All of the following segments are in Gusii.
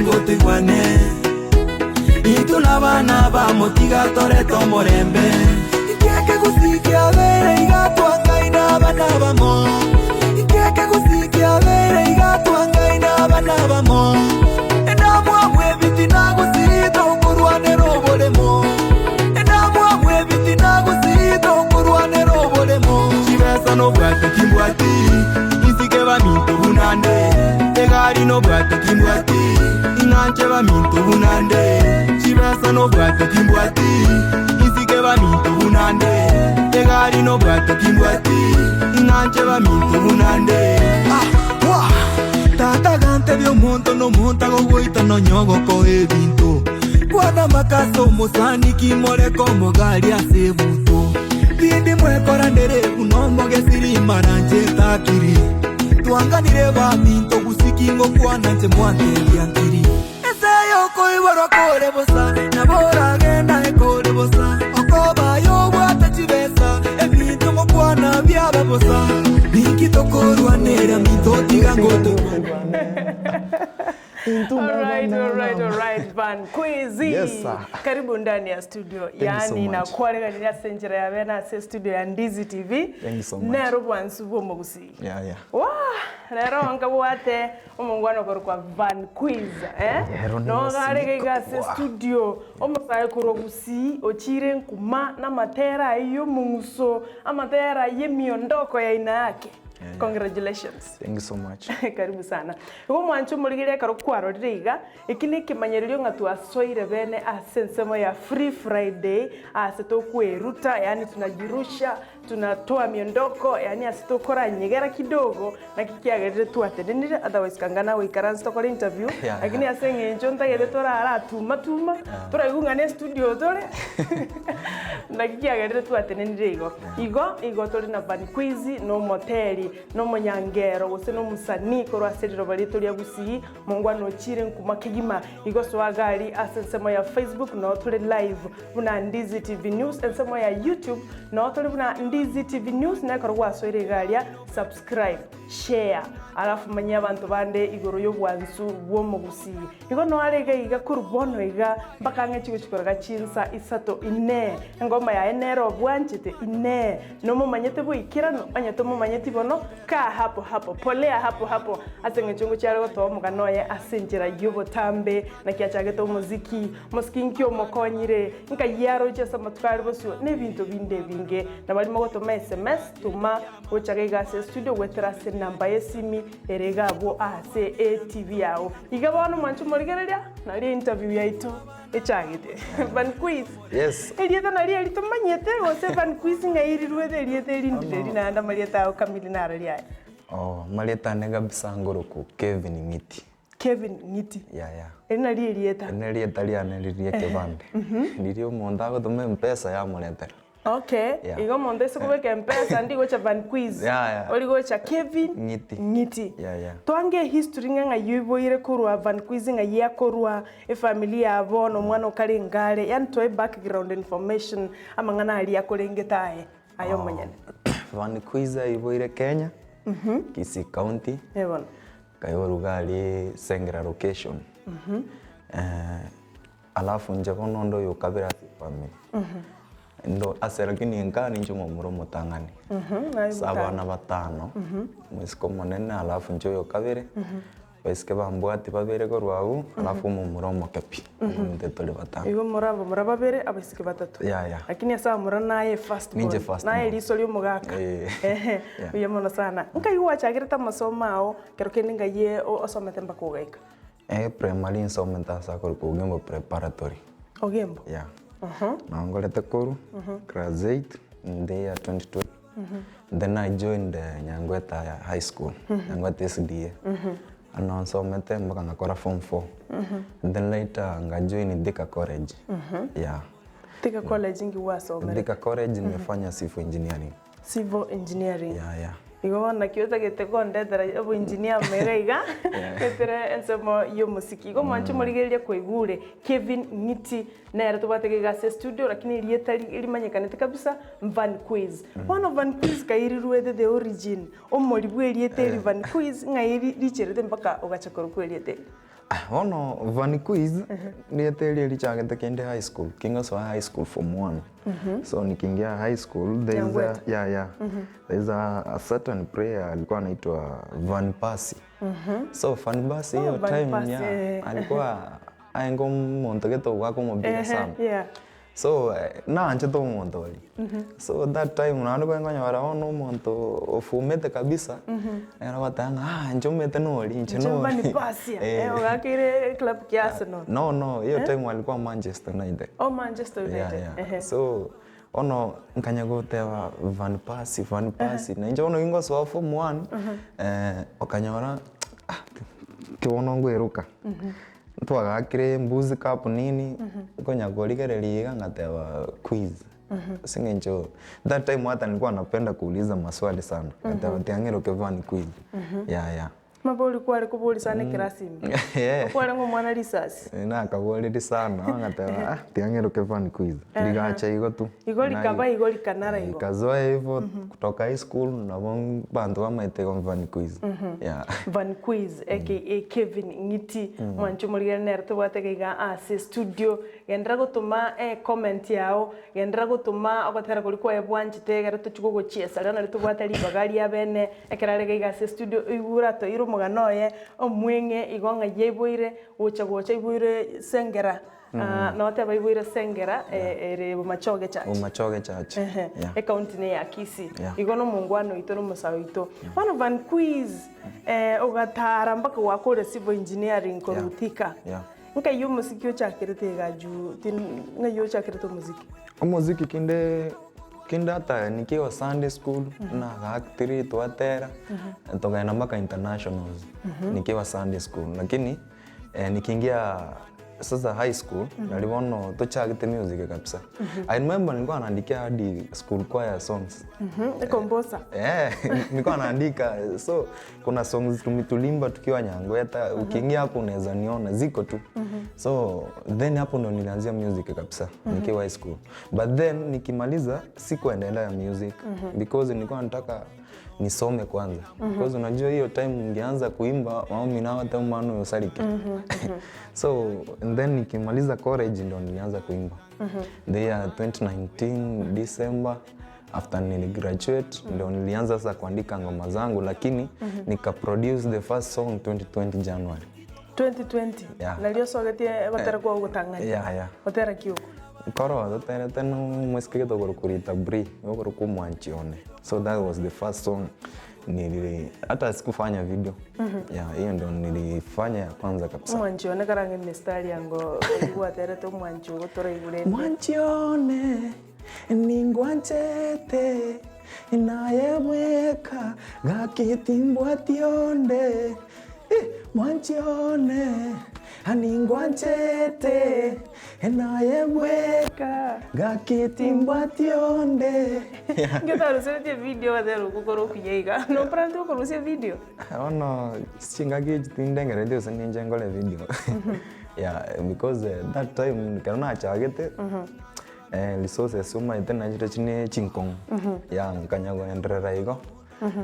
ngotoigwane. Intwe nabana abamo tiga torete omorembe. Inki ekegusii kiabeire iga twangaine abana abamo? Inki ekegusii kiabeire iga twangaine abana abamo? Endamwamu ebitina gusii tokorwanera oboremo. Endamwamu ebitina gusii tokorwanera oboremo. Chibesa nobwate timbwati, insike baminto buna nde. Egari nobwate timbwati, ing'anche baminto buna nde. Chibesa nobwate timbwati, insike baminto buna nde. Egari nobwate timbwati, ing'anche baminto buna nde. Ah, wah! Tata agantebia omonto nomonto agogoita nonya ogokoa ebinto. Kwana amaka ase omosani kimoreke omogari ase ebuto. Tindi mwekora ndere buna omogesi rimara nche ntakiri. Twanganire baminto gusiki ngokwana nche mwantebia nkiri. Ense y'okoiborwa kore bosa, nabo oragenda ekore bosa. Okoba aye obwate chibesa, ebinto ngokwana biaba bosa. Ninki tokorwanera minto tiga ngotoigwane. Alright, alright, alright, Van Kwizi. Yes, sir. Karibu ndani ya studio. Thank you so Yaani much. nakwareganire ase enchera ya bene ase studio ya Ndizi TV. Thank you so much. Nero bwansu bw'omogusii. Yeah, yeah. Wah, rero nkabwate omongwana okorokwa Van Quiz, eh? Rero nigo Nogare iga ase sirikwa. studio omosae korwa Gusii ochire nkuma namatera ayio y'omong'uso, amatera y'emiondoko ya aina yake. Yeah, yeah. Congratulations. Thank you so much. Karibu sana. Igo omwanche omorigereria ekero kwarorire iga, eki nekemanyererio ng'a twasoire bene ase ensemo ya Free Friday, ase tokweruta yaani tunajirusha, tunatoa miondoko, yaani ase tokoranyegera kidogo, naki kiagerire twatenenire, otherwise kanga nagoikaranse tokore interview, Yeah, lakini yeah. ase eng'encho ntagete torara tuma tuma, toraigwe ng'a ne studio tore, naki kiagerire twatenenire igo. Igo, igo tore na Van Quiz, na omoteri, na omonyangero, gose na omosanii korwa ase riroba riaito ria Gusii, mongwana ochire nkuma kegima. Igo soa gari ase ensemo ya Facebook noo tore live buna Ndizi TV News, ensemo ya YouTube noo tore buna Ndizi TV News, na ekero gwasoire iga aria subscribe, share, alafu manyia abanto bande igoro y'obwansu bw'omogusii. Igo noare iga iga korwa bono iga mpaka ang'e chigochi koroga chinsa isato inee. Engoma yaye nere obwanchete inee. Nomomanyete boikeranu? Onye tomomanyeti bono, kaa hapo hapo, polea hapo hapo, ase eng'encho ngochia are gotoa omogano oye ase enchera y'obotambe. Naki achagete omoziki, mosiki nki omokonyire, nkai aroche ase amatuko are bosio, na ebinto binde ebinge. Nabo arimo gotoma sms, toma gocha iga ase estudio goetera ase enamba y'esimi ere iga abwo ase etv yao. Iga bono mwanche omorigereria, nario interview yaito echagete. Van Quiz. Yes. Erieta nario eri tomanyete gose Van Quiz ng'ai riruete erieta eri ndire eri naende amarieta ao kamili naro riaye. Oh, amarieta ane kabisa ngoroku Kevin Ng'iti. Kevin Ng'iti. Yeah, yeah. Eri nario erieta. Eri nerieta riane riria ekebande. Riria omonto agotoma mpesa yamoretera. Okay, Yeah. igo omonto ase kobeka mpesa ndigocha Van Quiz, Yeah, yeah. ori gocha Kevin Ng'iti. Ng'iti. Yeah, yeah. Twange ehistory ng'a ng'ai oiboire korwa Van Quiz ng'ai akorwa, efamily yabo, na omwana okare ngare, yaani toe background information amang'ana aria akorengete aye, aye omonyene. Van Quiz aiboire Kenya, Kisii County, Eh bono. kaiborwa iga aria Sengera location. Alafu inche bono onde oyo okabere ase efamiri, ndo ase lakini nka ninche omomura omotang'ani, Naye ase abana batano, omosike omonene alafu inche oyo okabere, abaiseke bambwati babere korwa abwo, alafu omomura omoke pi, intwe tore batano. Igo more abamura babere abaiseke batato. Yeah, yeah. Lakini ase abamura naye first born. Ninche first Naye born. eriso ria omogaka. Eh. Ehe, Yeah. buya mono sana. Nkai gwachagerete amasomo ao, kero kende nkai osomete mpaka ogaika? Eh primary nsomete ase akorokwa Ogembo Preparatory. Ogembo? Yeah. Nabo nkorete korwa class eight in the year 2012 then I joined Nyangweta High School, Nyangweta SDA. Ano nsomete mpaka ngakora form four. Then later ngajoin Thika College. Yeah. Thika College inki gwasomerete? Thika College nimefanya civil engineering. Civil engineering. Yeah, yeah. Igo bono naki otagete kondetera oboengineer omega iga, etere ensemo y'omosiki. Igo mwanche morigereria kwaigure Kevin Ng'iti nere tobwate iga ase estudio lakini erieta rimanyekanete kabisa Van Quiz. Bono Van Quiz kai riruete the origin, omori bwa erieta eri Van Quiz ng'ai richerete mpaka ogacha korokwa erieta eri? Ah, bono Van Quiz rieta erio richagete kinde high school, kingosoa high school form one. So nikiingia high school there is a, Nyangweta. yeah, yeah. There is a, a certain player alikuwa anaitwa Van Persie. So Van Persie hiyo Oh, Van time Persie, yeah, eh. alikuwa aenga omonto gete ogwaka omobira Ehe, sana. yeah. So naanchete omonto oria. So that time naende kwani nkonyora bono omonto ofumete kabisa, ekero ogoteba ng'a ah inche omanyete nori, inche Inche nori. Van Persie, Eh. eh, ogakeire eclub kia Arsenal. No, no, hiyo time alikuwa Manchester United. Oh, Manchester Yeah, United. yeah. Ehe. So bono nkanya goteba Van Persie, Van Persie, na inche bono gingosoa form one, okanyora ah ki bono nkweroka. Ntwagakire mbuzi cup nini, nkonya korigereria iga ngateba quiz. Ase eng'encho that time hata nilikuwa napenda kuuliza maswali sana, ngateba tiga ng'eroke Van quiz. Yeah, yeah. Mabori kware koboria sana ekerasi ime. Yeah. Okware ng'a omwana risasi. Nakaboriri sana, ngateba ah tiga ng'eroke Van quiz. Rigacha igo tu. Igo rikaba igo rikanara igo. Ikazoea hivyo kutoka high school nabo abanto bamaete igo Van quiz. Yeah. Van Quiz aka Kevin Ng'iti mwanche omorigere nere tobwate iga iga ase studio genderera gotoma ecomment yao genderera gotoma ogotera koria kwaye bwanchete egere tochie gogochiesa rero nario tobwate ribaga ria bene ekero are iga iga ase studio oigwe oratoire omogano oye omweng'e igo ng'ai aiboire gocha gocha aiboire sengera Noteba iboire Sengera ere Bomachoge Church. Bomachoge Church. Ehe. Yeah. Ecounty ne ya Kisii. Yeah. Igo nomongwana oito nomosae oito. Bono Van Quiz ogatara mpaka gwakore civil engineering korwa Yeah. Thika. Yeah. Nkai omosiki ochakerete iga juu tin ng'ai ochakerete omosiki? Omosiki kinde kinde hata nikiwa Sunday school nagaactire twatera tokagenda mpaka internationals nikiwa Sunday school lakini Nikiingia sasa high school nari bono tochagete music kabisa. I remember nilikuwa naandikia hadi school choir songs. Composer. Eh, nilikuwa naandika so kuna songs tulimba tukiwa Nyangweta, ukiingia hapo unaweza niona ziko tu. So then hapo ndo nilianzia music kabisa nikiwa high school. But then nikimaliza sikuendelea music because nilikuwa nataka nisome kwanza because unajua hiyo time ningeanza kuimba maomi na hata mano yosarike so and then nikimaliza college ndo nilianza kuimba the year 2019 December after niligraduate ndo nilianza sasa kuandika ngoma zangu lakini nikaproduce the first song 2020 January 2020 Yeah. nario osogetie gotera kwa ogotang'ani Yeah, yeah. gotera ki oko Nkoro toterete no omosike gete okorokwa Rita Bree, okorokwa omwanchi one. So that was the first song nili hata sikufanya video. Yeah, hiyo ndio nilifanya ya kwanza kabisa. Omwanchi one karang'e emistari yango oyio gwaterete omwanchi ogo toraigure ende. Mwanchi one ningwanchete naye bweka gaki timbwati onde Eh, mwanchi one ningwanchete naye bweka gaki timbwati onde Ngetaruseretie video gatera okwo okuya iga noparente okorusia video Bono chingaki echi tindengereti gose ninche nkore video yeah, because that time ekero nachagete resources omanyete nachire chine chinkong'u yeah, nkanya koenderera igo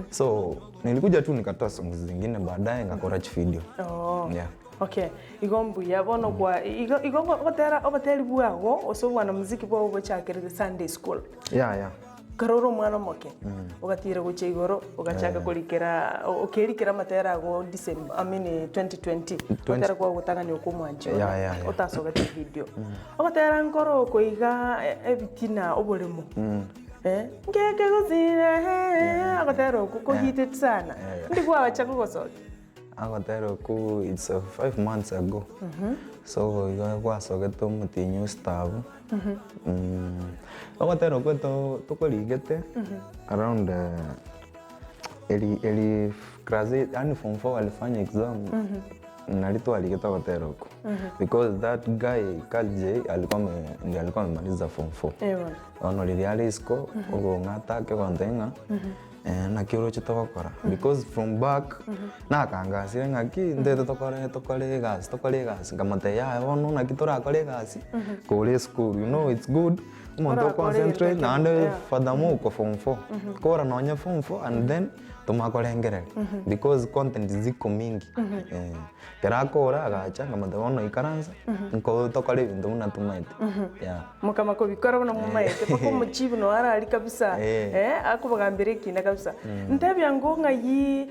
So nilikuja tu nikatoa songs zingine baadaye ngakora chivideo. Oh. Yeah. Okay, igo mbuya bono kwa igo igo gotera oboteri bwago gose obwanamuziki bwago bochakerete Sunday school. Yeah, yeah. Ekero ore omwana omoke, ogatira gochia igoro, ogachaka korikera okerikera amatera ago December, I mean 2020, ogotera kwa ogotang'ania okwa omwanchi one, Yeah, yeah, yeah. otasogete evideo. Ogotera nkoro oko iga ebitina oboremo. Ngeke gosira eh, ogotera okwo koheated sana. Ndi kwagocha kogosokia? Agotera okwo it's 5 months ago. So igo gwasogete omotinyi ostabu. Ogotera okwo tokorigete around eri eri class eight yaani form four walifanya exam nari twarigete ogotera okwo because that guy Carl J alikuwa ndiye alikuwa amemaliza form four. Eeh bono. Bono riria are isiko ogong'ata ake gontebia ng'a naki oroche togokora because from back nakangasire ng'aki ntete tokore tokore egasi tokore egasi nkamotebia yaya bono naki torakore egasi kore esukuru you know it's good omonto Orakore oconcentrate egento naende yeah. furthermore oko form four kora nonye form four and then. Tomanye korengereria because content ziko mingi eh. Ekero akora agacha nkamotebia bono ikaransa nko tokore ebinto buna tomaete yeah. Mokama kobikora buna momaete mpaka omochibu noo arari kabisa Eh. akobagambera ekina kabisa. Ntebia ngo ng'ai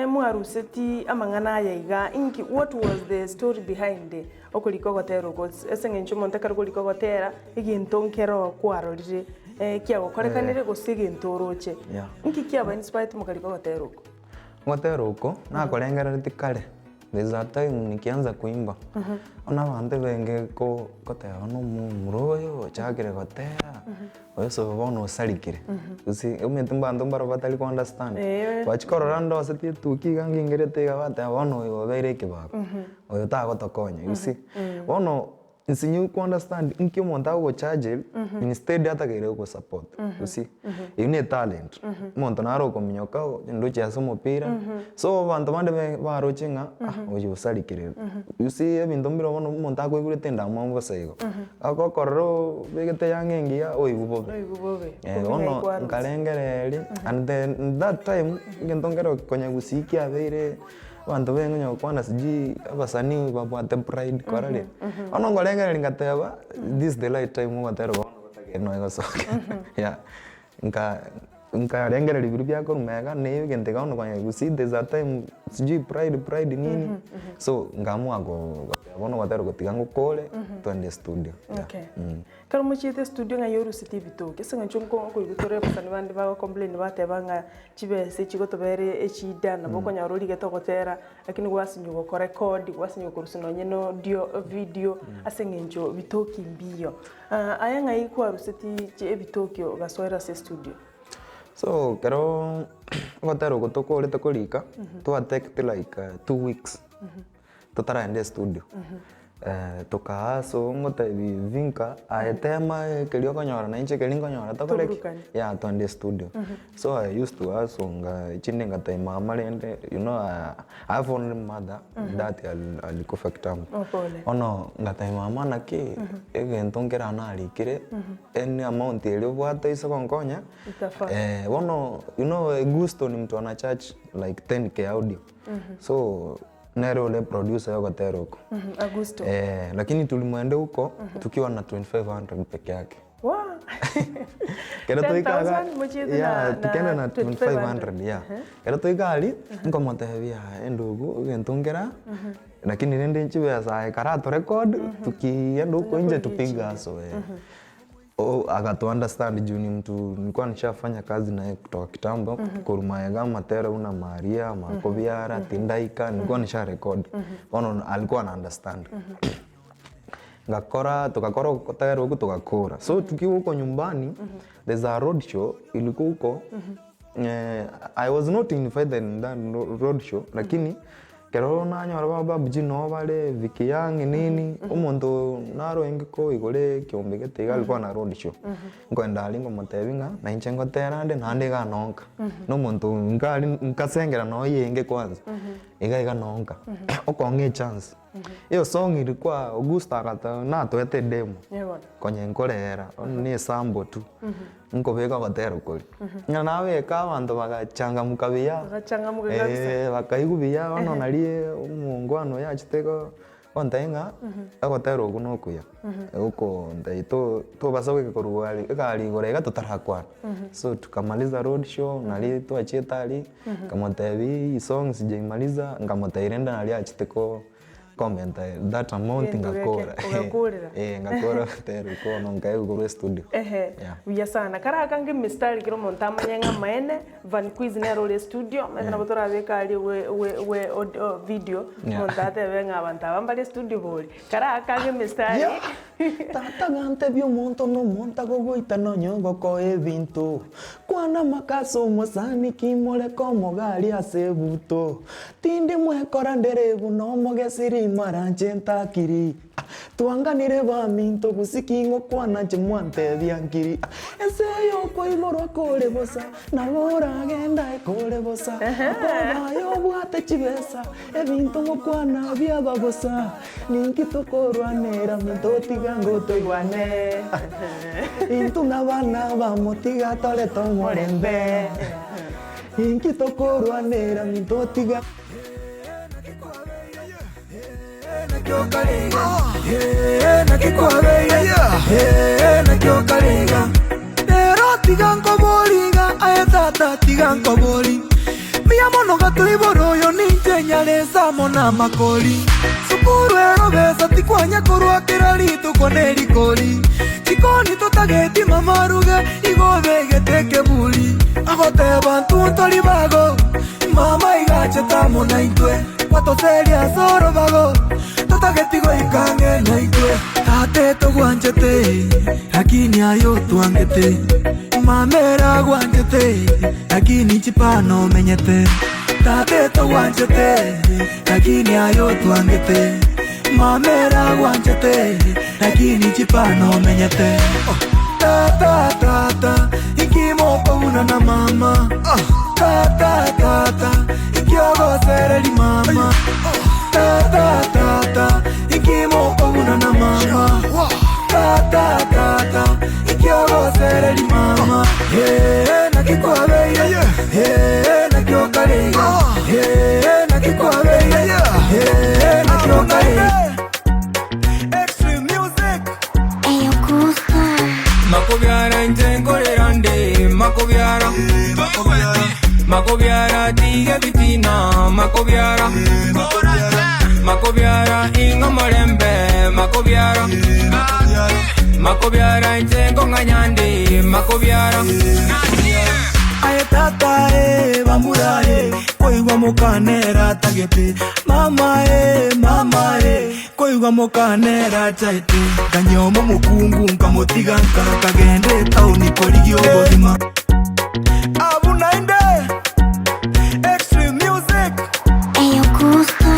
mwaruseti amang'ana aya iga inki what was the story behind okorika ogotera oko ase eng'encho omonto ekero korika ogotera egento nkero kwarorire kiagokorekanire gose egento oroche. Yeah. Inki kiaba inspired mokarika ogotera oko? Ogotera oko nakorengereretie kare, there's a time nikianza kuimba, bono abanto benge ko koteba bono omomura oyo ochakire gotera, oyo ase bono osarikire, gose omanyete mbanto mbaro batari ko understand, bachia korora ndosetie etuki iga ngingerete iga bateba bono oyo obeire ekebago, oyo tagotokonya, you see. Bono Nsinye ko understand inki omonto agogochageria instead atakeire gogosupport you see eyio ne etalent omonto naro okominyoka ndoche ase omopira so abanto bande be baroche ng'a ah oyo osarikire you see ebinto mbire bono omonto akoigwera endamwamu bosa igo agokorora obegete eyanga engiya oigwe bobe Oigwe bobe, Eh, kumbe ng'ai bono kwarusia. nkarengereria and then that time egento nkero konya gusii kiabeire. Abanto beng'u onye gokwana sijui abasanii babwate pride kwarorire. Bono nkorengereria ngateba this is the right time ogotera bono gotagete nonya gosoka yeah. Nka nkarengereria biria biakorwa magega na egento eke bono konya gusii there's a time sijui pride pride nini so nkaamua go goteba bono ogotera oko tiga ngokore twende studio yeah. Okay. Ekero mochiete estudio ng'ai orusetie ebitoki, ase eng'encho nko nkoigwa tore abasani bande bago complain bateba ng'a chibesa echi gotobera eshida nabo okonyora origete ogotera lakini gwasinywa gokorecord, gwasinywa korusia nonye na audio, video ase eng'encho bitoki mbiyo. Aye ng'ai kwarusetie chi ebitoki ogasoera ase estudio? So ekero ogotera oko tokorete korika, twatekete like 2 weeks totaragenda estudio, tokahaso ngotebi Vinka aye tema keria okonyora na inche keria nkonyora tokore ki? Toburukanie. Yeah twende estudio. So I used to hustle nga chinde ngatebia mama rende you know I have only mother, dad alikufa kitambo. Oh, pole. Bono ngatebia mama naki, egento nkere narikire, any amount eria obwate oise gonkonya, Itafaa. bono you know Gusto ni mtu ana charge like 10K audio, so nere ore producer yogotera oko. Augusto. Eh, lakini tulimwende huko tukiwa na 2500 peke yake. Wa! Kero toikaga 10,000 mochiete yeah, na tukaenda na 2500. 2500 yeah. Kero toika aria nkomotebia endugu egento nkera lakini rende chibesa aye karato record tukienda huko nje tupige hustle eh. Oh, akatu understand juu ni mtu nilikuwa nishafanya kazi naye kutoka kitambo kurumaega matera una Maria makobiara tindaika nilikuwa nisha record bono alikuwa ana understand ngakora tukakora tayari huku tukakora so tukiwa huko nyumbani there's a road show ilikuwa huko I was not invited in that road show lakini kero nanyora ba babuji no bare Vicky Young nini omonto naro engeko igore ekiombe gete iga alikuwa na road show nkoenda aria nkomotebi ng'a na inche ngotera nde naende iga nonka na omonto nkari nkasengera noyenge kwanza iga iga nonka okong'a echance Hiyo song ilikuwa Augusta agata natoete edemo Bono. konya nkorera bono na esample tu nkobeka ogotera koria ng'a nabeka abanto bagachangamka buya Bagachangamka kabisa. Bakaigwa buya bono nari omongwana oyo achete go gontebia ng'a ogotera okwo na okuya okontebia to tobasa goika korwa aria egari igoro iga totarakwana. So tukamaliza road show nari twachiete aria nkamotebia hii song sijaimaliza nkamotebia rende nari achete ko comment that amount Egento geke, ngakora ogakorera. Ngakora ogotera okwo bono nkaigwa korwa estudio. Ehe, Yeah. buya sana. Kara akange emistari kera omonto amanye ng'a amaene, Van Quiz nere ore estudio, omanyete nabo torabeke aria we we we audio video, Yeah. omonto atebe ng'a abanto aba mbare estudio bori. Kara akange emistari. Yeah. Tata gantebia omonto nomonto agogoita nonya ogokoa ebinto Kwana amaka ase omosani kimoreke omogari ase ebuto Tindi mwekora ndere buna omogesi rimara nche ntakiri Twanganire baminto gose ki ngokwana nche mwantebia nkiri Ense eye okoiborwa kore bosa nabo oragenda ekore bosa Okoba aye obwate chibesa ebinto ngokwana biaba bosa Ninki tokorwanera minto tiga ngotoigwane Intwe nabana bamo tiga torete omorembe. Inki tokorwanera minto tiga. Rero tiga nkobori iga aye tata tiga nkobori Mbuya mono gatoibora oyo ninche nyaresa amo namakori Sukuru ero besa tikwanya korwa kera rituko nerikori Chikoni totageti mama aruge igo obegete ekeburi Agoteba ntwe ntori bago Mama iga achete amo naintwe Gwatoseria ase orobago Totageti goika ang'e naintwe Tata etogwanchete Lakini aye otwangete Mama ere agwanchete Lakini chipana omenyete Tata etogwanchete Lakini aye otwangete Mama ere agwanchete Lakini chipana omenyete Tata tata Inki mokobuna na mama Tata tata Inki ogosereri mama Tata tata Inki mokobuna na mama Tata tata Inki ogosereri mama Eeh naki kwabeire Eeh naki okare iga Eeh naki kwabeire Eeh naki okare iga Extreme music. Eyo Gusta. Makobiara inche nkorera nde makobiara Makobiara tiga ebitina makobiara Makobiara ing'a omorembe makobiara Makobiara inche nkong'anya nde makobiara Aye tata eh, bamura eh, koigwa mokanera atagete Mama eh, mama eh, koigwa mokanera achaete Nkanyoma omokungu nkamotiga nka nkagenda etaoni korigia obogima Abwo naende Extreme music. Eyo Gusta.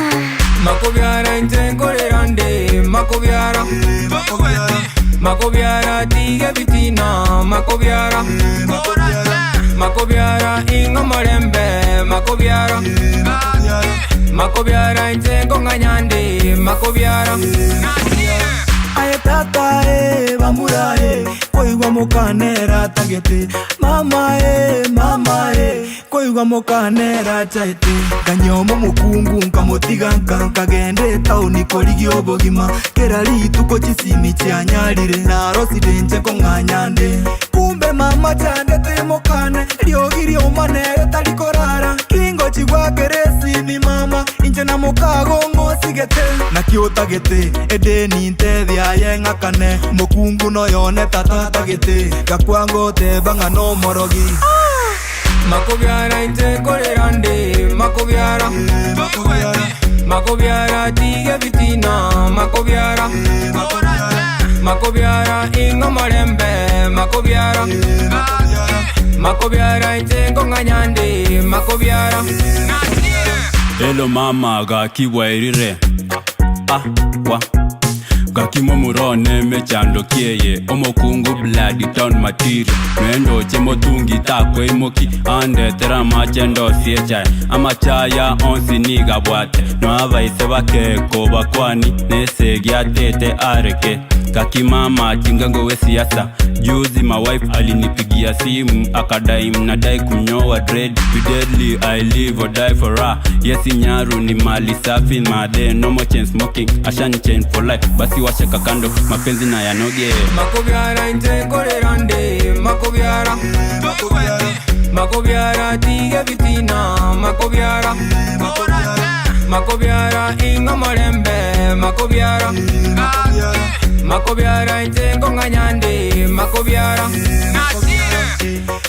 Makobiara inche nkorera nde makobiara Makobiara tiga ebitina makobiara Makobiara ing'a omorembe makobiara Makobiara inche nkong'anya nde makobiara Aye tata eh, bamura eh, koigwa mokanera atagete Mama eh, mama eh, koigwa mokanera achaete Nkanyoma omokungu nkamotiga nka nkagenda etaoni korigia obogima Kera rituko chisimi chianyarire narosire inche kong'anya nde Kumbe mama chandete mokane riogi rioma nere tari korara Kingochi gwakera esimi mama inche na mokago ng'osigete Naki otagete edeni ntebie aye ng'akane Mokungu noyone tata atagete Gakwa ngoteba ng'a nomorogi. Makobiara inche nkorera nde makobiara Makobiara tiga ebitina makobiara Makobiara ing'a omorembe makobiara Makobiara inche nkong'anya nde makobiara Hello mama gaki bwairire ah wa gaki momura one mechando kieye omokungu blood town material nwendoche motungi takoimoki andetera amache ndosie echae amachaya onsi nigabwate noabaise bake kobakwani nesegi atete areke gaki mama chinga ngowe siasa juzi my wife alinipigia simu akadai mnadai kumnyoa dread be deadly I live or die for her yes nyaru ni mali safi madhe no more chain smoking ashani chain for life basi washeka kando mapenzi na yanoge Makobiara inche nkorera nde makobiara Makobiara tiga ebitina makobiara Makobiara ing'a omorembe makobiara Makobiara inche nkong'anya nde makobiara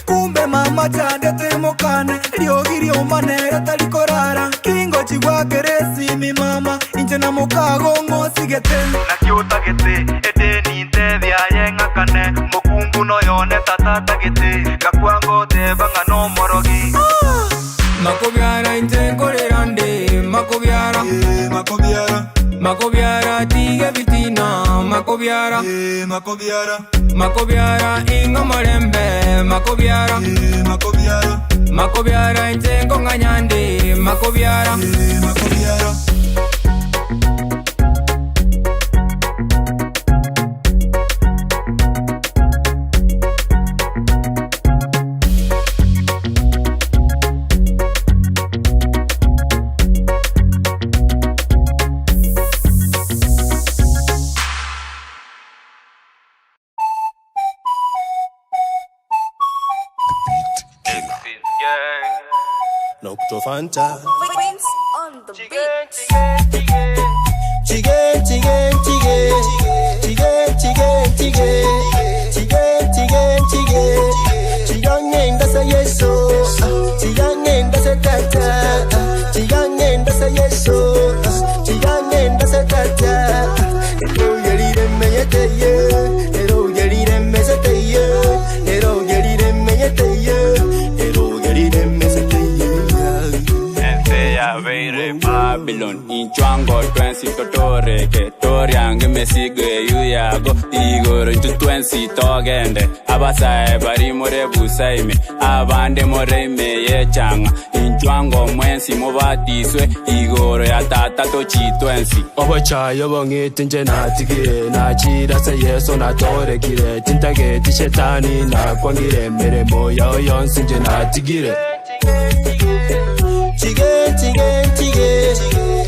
Kumbe mama chandete mokane riogi rioma nere tari korara Kingochi gwakera esimi mama inche na mokago ng'osigete Naki otagete edeni ntebie aye ng'akane Mokungu noyone tata atagete Gakwa ngoteba ng'a nomorogi Makobiara inche nkorera nde makobiara Makobiara tiga ebitina makobiara Makobiara ing'a omorembe makobiara Makobiara inche nkong'anya nde makobiara Noctofanta. Prince on the beat. Chige, chige, chige, chige, chige, chige, chige, chige, chige, chigangenda se Yesu, chigangenda se tata, chigangenda se Yesu, chigangenda se tata. Ero yerire meyete ye, ero yerire mesete ye, ero yerire meyete ye, ero yerire mesete ye. Ense Babylon inchwango twensi totoreke toriange mesigo eyu yago igoro intu twensi togende abasae bari more busaime abande more ime yechang'a inchwango mwensi mobatiswe igoro ya tata tochitwensi. Obochayo bong'ete inche natigire nachira ase Yeso natorekire tintageti shetani nakwangire emeremo yao yonsi inche natigire. Chige, chige, chige,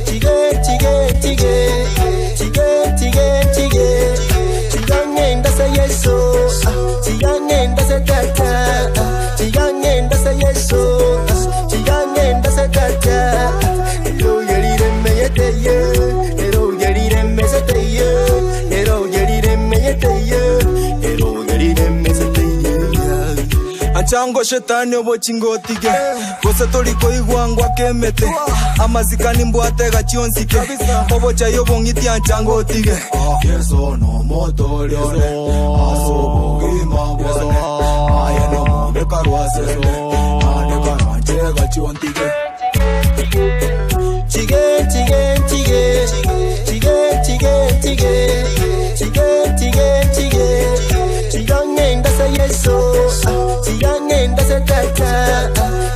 chige, chige, chige, chige, chige, chige, chigangenda se Yesu, chigangenda se tata, chigangenda se Yesu, chigangenda se tata. Ero yerire meyete ye, ero yerire mesete ye, ero yerire meyete ye, ero yerire mesete ye. Achango shetani obochingotige gose tori koigwa ngwake emete amazikani mbwate gachionzike obochai obong'iti anchango otige. Yeso no motorione asobogima bwane aye no mombe karwasene ane karanche gachiontige. Chige, chige, chige, chige, chige, chige, chige, chige, chige, chigangenda se Yesu, chigangenda se tata,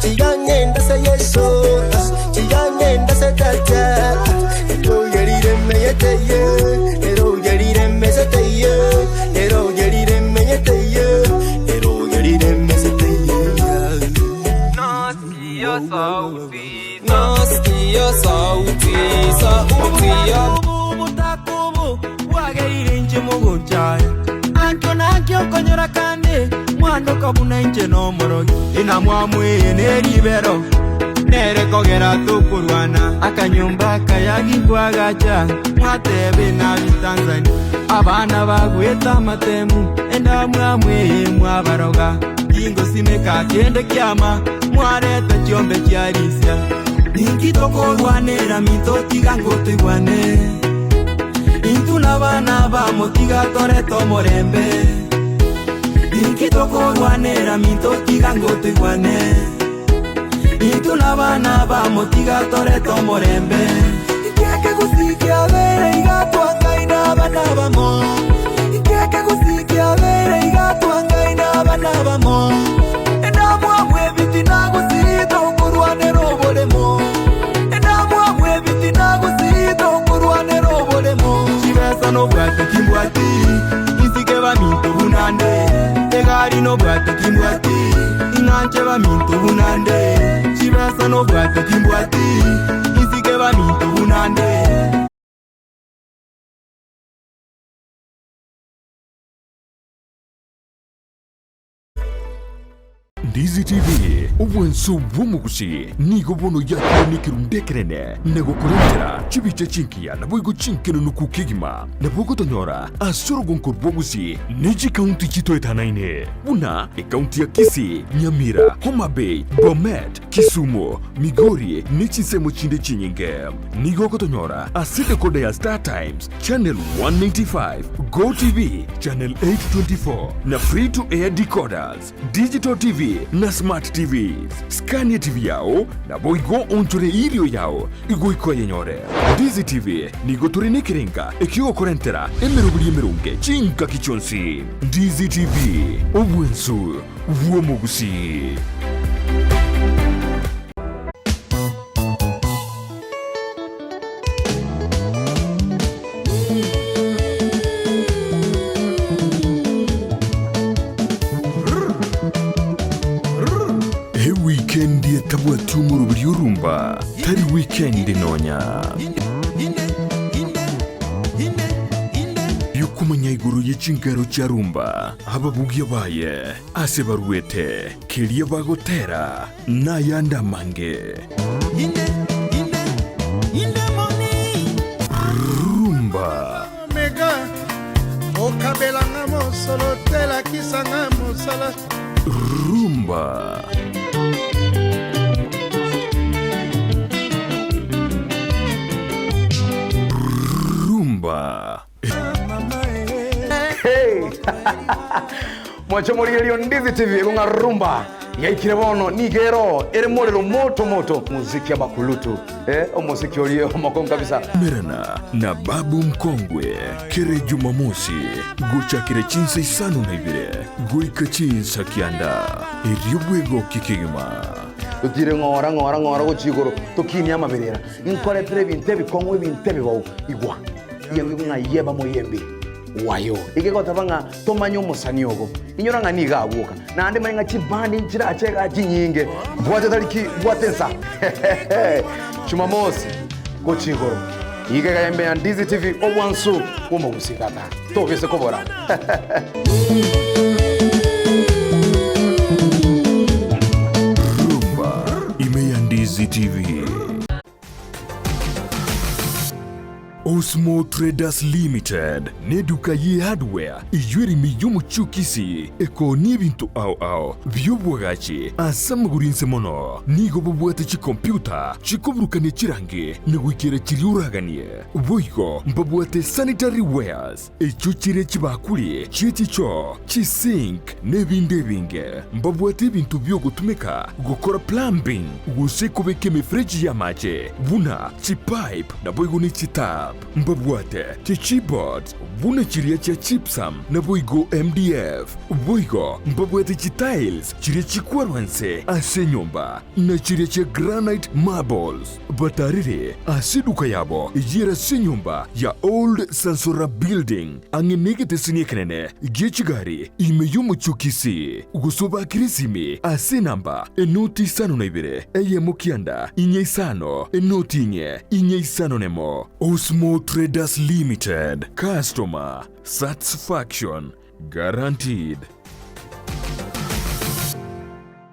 chigangenda se Yesu, chigangenda se tata. Ero yerire meyete ye, ero yerire mesete ye, ero yerire meyete ye, ero yerire mesete ye. Nasikia sauti, sauti ya Butakubu bwageire inche mogochaya ankio nankio okonyora kande mwana okabuna inche nomorogi ina mwamweye neribero nere kogera tokorwana akanyumba kayagigwagacha mwatebe nabi Tanzania abana bagweta amatemu enda mwamweye mwabaroga ingosimeka kende kiama mwareta chiombe chiarisia ninki tokorwanera minto tiga ngotoigwane intu n'abana bamotiga toreta omorembe ninki tokorwanera minto tiga ngotoigwane intu n'abana bamotiga toreta omorembe Ikeke gusikia bere igatwangai n'abana bamo Ikeke gusikia bere igatwangai n'abana bamo Endamwamwe ebitina gusita okorwanera oboremo Endamwamwe ebitina gusita okorwanera oboremo Chibesa nobwate timbwati insike baminto bunande egari nobwate timbwati inanche baminto bunande chibesa nobwate timbwati insike baminto bunande. Ndizi TV, obwanso bw'omogusi nigo bono yakorire ekerundu ekenene na gokorentera chibicha chinkiya naboigo chinkenenuku kegima nabo ogotonyora ase orogonko rw'obogusi ne chikaunti chitoetanaine buna ekaunti ya Kisii, Nyamira, Homa Bay, Bomet, Kisumu, Migori ne chinsemo chinde chinyinge. Nigo ogotonyora ase decoder ya Star Times channel 195, Go TV channel 824 na free to air decoders, digital TV na smart TVs. Scania TV yao naboigo onchore irio yao igoiko yenyore. Ndizi TV nigo tore nekerenga ekiogokorentera emeroberi emeronge chingaki chionsi. Ndizi TV obwensu bw'omogusi. Ewikendi etabwati omoroberi orumba tari wikendi nonya. Erio komanya igoro ye chinkero chia rumba, ababugia baye, ase baruete, keria bagotera, na ayande amange. Rumba. Omega okabelanga mosolo te lakisanga mosala. Rumba. Rumba. Hey! Mwanche morigererio Ndizi TV ekong'a rumba yaikire bono nigo ero ere morero moto moto muziki amakulutu eh, omosiki orie omokongu kabisa. Merana na Babu Mkongwe kere Jumamosi gochakire chinsa isano na ibere goika chinsa kianda erio bwegoki kegima. Totire ng'ora ng'ora ng'ora gochia igoro tokinie amaberera nkoretere ebinto ebikong'u ebinto ebibou igwa Yembi ng'a yeba moyembi wayo. Egegoteba ng'a tomanye omosani ogo. Inyora ng'a nigo agwoka. Naende manye ng'a chibandi nchirache igaa chinyinge. Bwate tariki, bwate ensa. Jumamosi gochia igoro. Iga iga embe ya Ndizi TV obwansu bw'omogusii tata. Tobise kobora. Rumba ime ya Ndizi TV. Osmo Traders Limited neduka ye hardware eyio ere ime y'omochie o Kisii ekoonia ebinto ao ao bi'obwagachi ase amagoro inse mono. Nigo bobwate chikompiuta chikoburukania chirangi na goikera chiria oraganie. Boigo mbabwate sanitary wares echio chire chibakuri chie chichoo, chisink na ebinde ebinge. Mbabwate ebinto bi'ogotumeka gokora plumbing gose kobeka emefereji y'amache buna chipipe naboigo ne chitap. Mbabwate chichipboards buna chiria chia gypsum naboigo MDF. Boigo mbabwate chitiles chiria chikwarwa nse ase enyomba na chiria chia granite marbles. Batarire ase eduka yabo eyio ere ase enyomba ya Old Sansora Building ang'e negeteseni ekenene gie chigari ime y'omochie o Kisii, gose obakere esimi ase enamba enoti isano na ibere eyemo kianda inye isano enoti inye inye isano nemo. Osmo Traders Limited, Customer Satisfaction Guaranteed.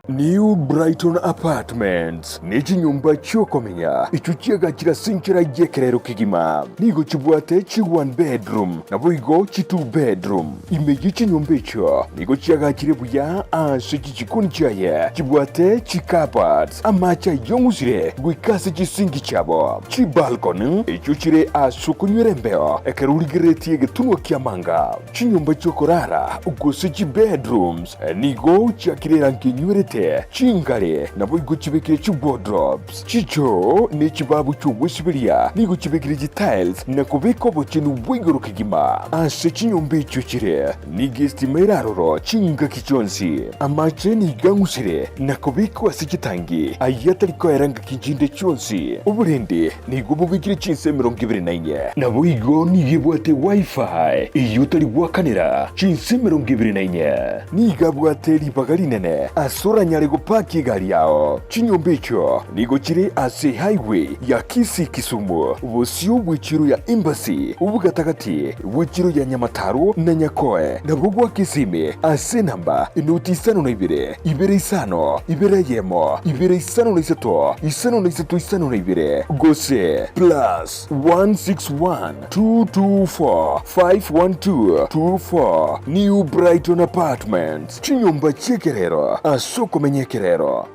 New Brighton Apartments nechinyomba chiokomenya echio chiagachire ase enchera y'ekerero kegima. Nigo chibwate chi one bedroom naboigo chi two bedroom. Ime ye chinyomba echio nigo chiagachire buya ase chichikoni chiaye chibwate chi cupboards, amache ayong'usire goika ase chisinki chiabo, chibalcony echio chire ase okonywera embeo ekero origereretie egetunwa ki'amanga. Chinyomba chi'okorara, gose chibedrooms, nigo chiakire erangi enywerete, chingare naboigo chibekire chiwardrobes, chichoo ne chibabu chi'ogwesiberia nigo chibekire chitiles na kobeka obochenu bwa igoro kegima. Ase chinyomba echio chire nigo estima ere aroro chingaki chionsi. Amache nigo ang'usire na kobekwa ase chitangi ayio atari koera ngaki chinde chionsi. Oborendi Nigo bobekire chinsa 24. Naboigo nigo ebwate Wi-Fi eyio otari goakanera chinsa 24. Nigo abwate ribaga rinene ase oranyare gopaki egari yao. Chinyomba echio nigo chire ase highway ya Kisii-Kisumu, bosio bw'echiro ya Embassy, obogatagati bw'echiro ya Nyamataro na Nyakoe, nabwo gwa Kisimi ase enamba enoti isano na ibere, ibere isano, ibere eyemo, ibere isano na isato, isano na isato isano na ibere, gose plus 161 224 512 24 New Brighton Apartments, chinyomba chi'ekerero ase okomenya ekerero.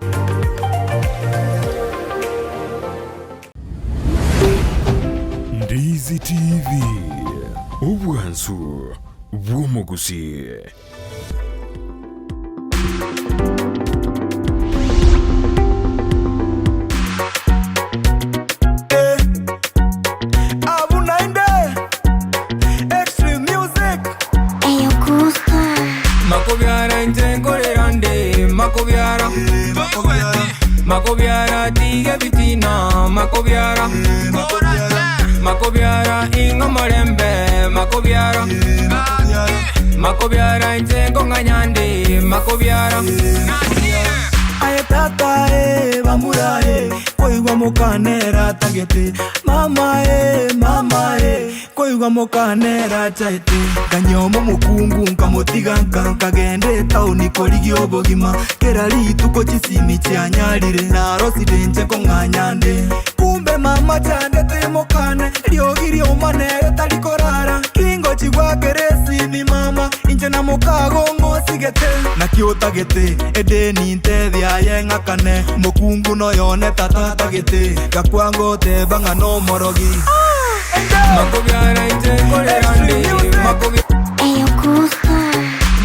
Ndizi TV, obwansu bw'omogusii. Abu naende Extreme music. Eyo gusta. Makobiara inche nkorera nde makobiara Makobiara tiga ebitina makobiara Makobiara ing'o morembe makobiara Makobiara inche nkong'anya nde makobiara. Aye. Tata eh, bamura eh, koigwa mokanera atagete. Mama eh, mama eh, koigwa mokanera achaete. Nkanyoma omokungu nkamotiga nka nkagenda etaoni korigia obogima. Kera rituko chisimi chianyarire narosire inche kong'anya nde. Kumbe mama chandete mokane riogi rioma nere tari korara. Kingochi gwakera esimi mama inche na mokago ng'osigete. Naki otagete edeni ntebie aye ng'akane mokungu noyone tata atagete. Gakwa ngoteba ng'a nomorogi. Makobiara inche nkorera nde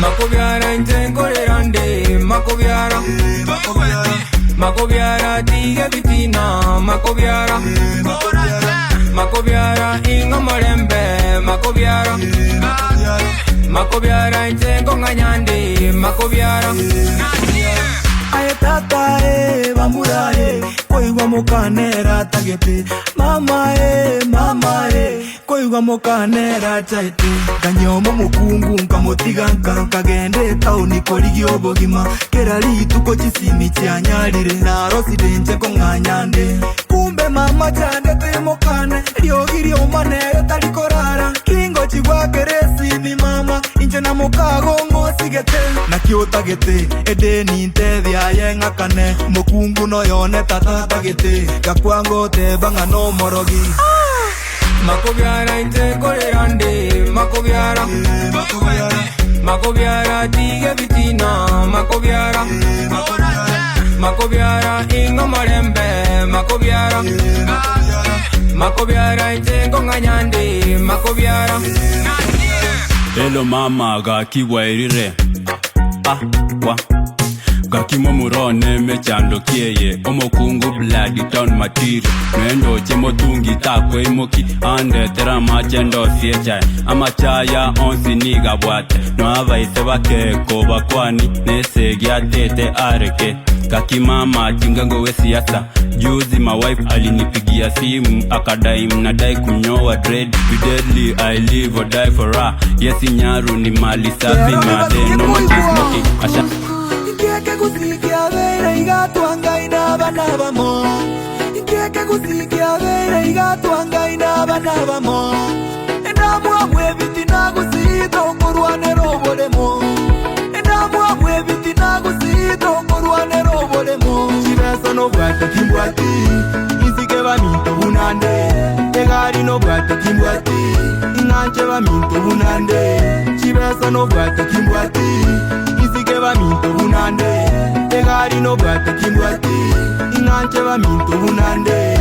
Makobiara inche nkorera nde Makobiara Makobiara tiga ebitina Makobiara Makobiara ing'o morembe Makobiara Makobiara inche nkong'anya nde Makobiara Aye tata eh, bamura eh, koigwa mokanera atagete. Mama eh, mama eh, koigwa mokanera achaete. Nkanyoma omokungu nkamotiga nka nkagenda etaoni korigia obogima. Kera rituko chisimi chianyarire narosire inche kong'anya nde. Kumbe mama chandete mokane riogi rioma nere tari korara. Kingochi gwakera esimi mama inche na mokago ng'osigete. Naki otagete edeni ntebie aye ng'akane mokungu noyone tata atagete. Gakwa ngoteba ng'a nomorogi. Makobiara inche nkorera nde Makobiara Makobiara tiga ebitina Makobiara Makobiara ing'o morembe Makobiara Makobiara inche nkong'anya nde Makobiara Hello mama gaki bwairire ah wa gaki momurone mechando kieye omokungu blood town material nendoche motungi takweimoki andetera amache ndosie chae amachaya onsi nigabwate noabaise bakeko bakwani nesegi atete areke gaki mama chingango we siasa juzi my wife alinipigia simu akadai mnadai kunyoa dread Be deadly i live or die for her yes nyaru ni mali safi made no much smoking asha Nkeke gusikia beire igatwa ngai n'abana bamo Nkeke gusikia beire igatwa ngai n'abana bamo Endamwamu ebitina gusita okorwanera oboremo Endamwamu ebitina gusita okorwanera oboremo Chibesa nobwate timbwati Insike baminto bunande Egari nobwate timbwati Ing'anche baminto bunande Chibesa nobwate timbwati Insike baminto bunande Egari nobwate timbwati Ing'anche baminto bunande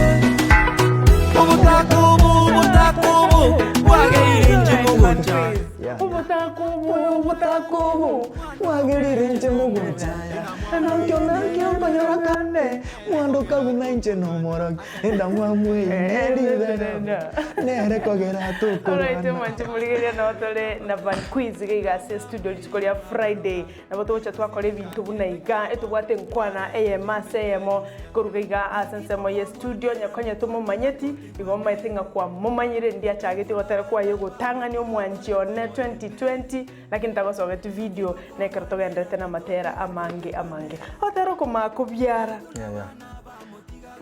Obotako obo, obotako obo Bwageire inche mogocha Obotako obo, obotako obo Bwageire inche mogochaya Nankio nankio nkonyora kane Mwando kabuna inche nomorogi Endamwamu eye neribera Nere kogera Alright, tokorwana mwanche morigereria nabo tore na Van Quiz iga iga ase studio rituko ria Friday. Nabo togocha twakora ebinto buna iga, etobwate enkwana eyemo ase eyemo koruga iga ase ensemo ye studio onye konya tomomanyeti, igo omanyete ng'a kwamomanyire ndiachageti gotera kwaye ogotang'ani omwanchi one 2020 lakini tagosogeti video na ekero togenderete na amatera amange amange. Ogotera oko makobiara. Yeah, yeah.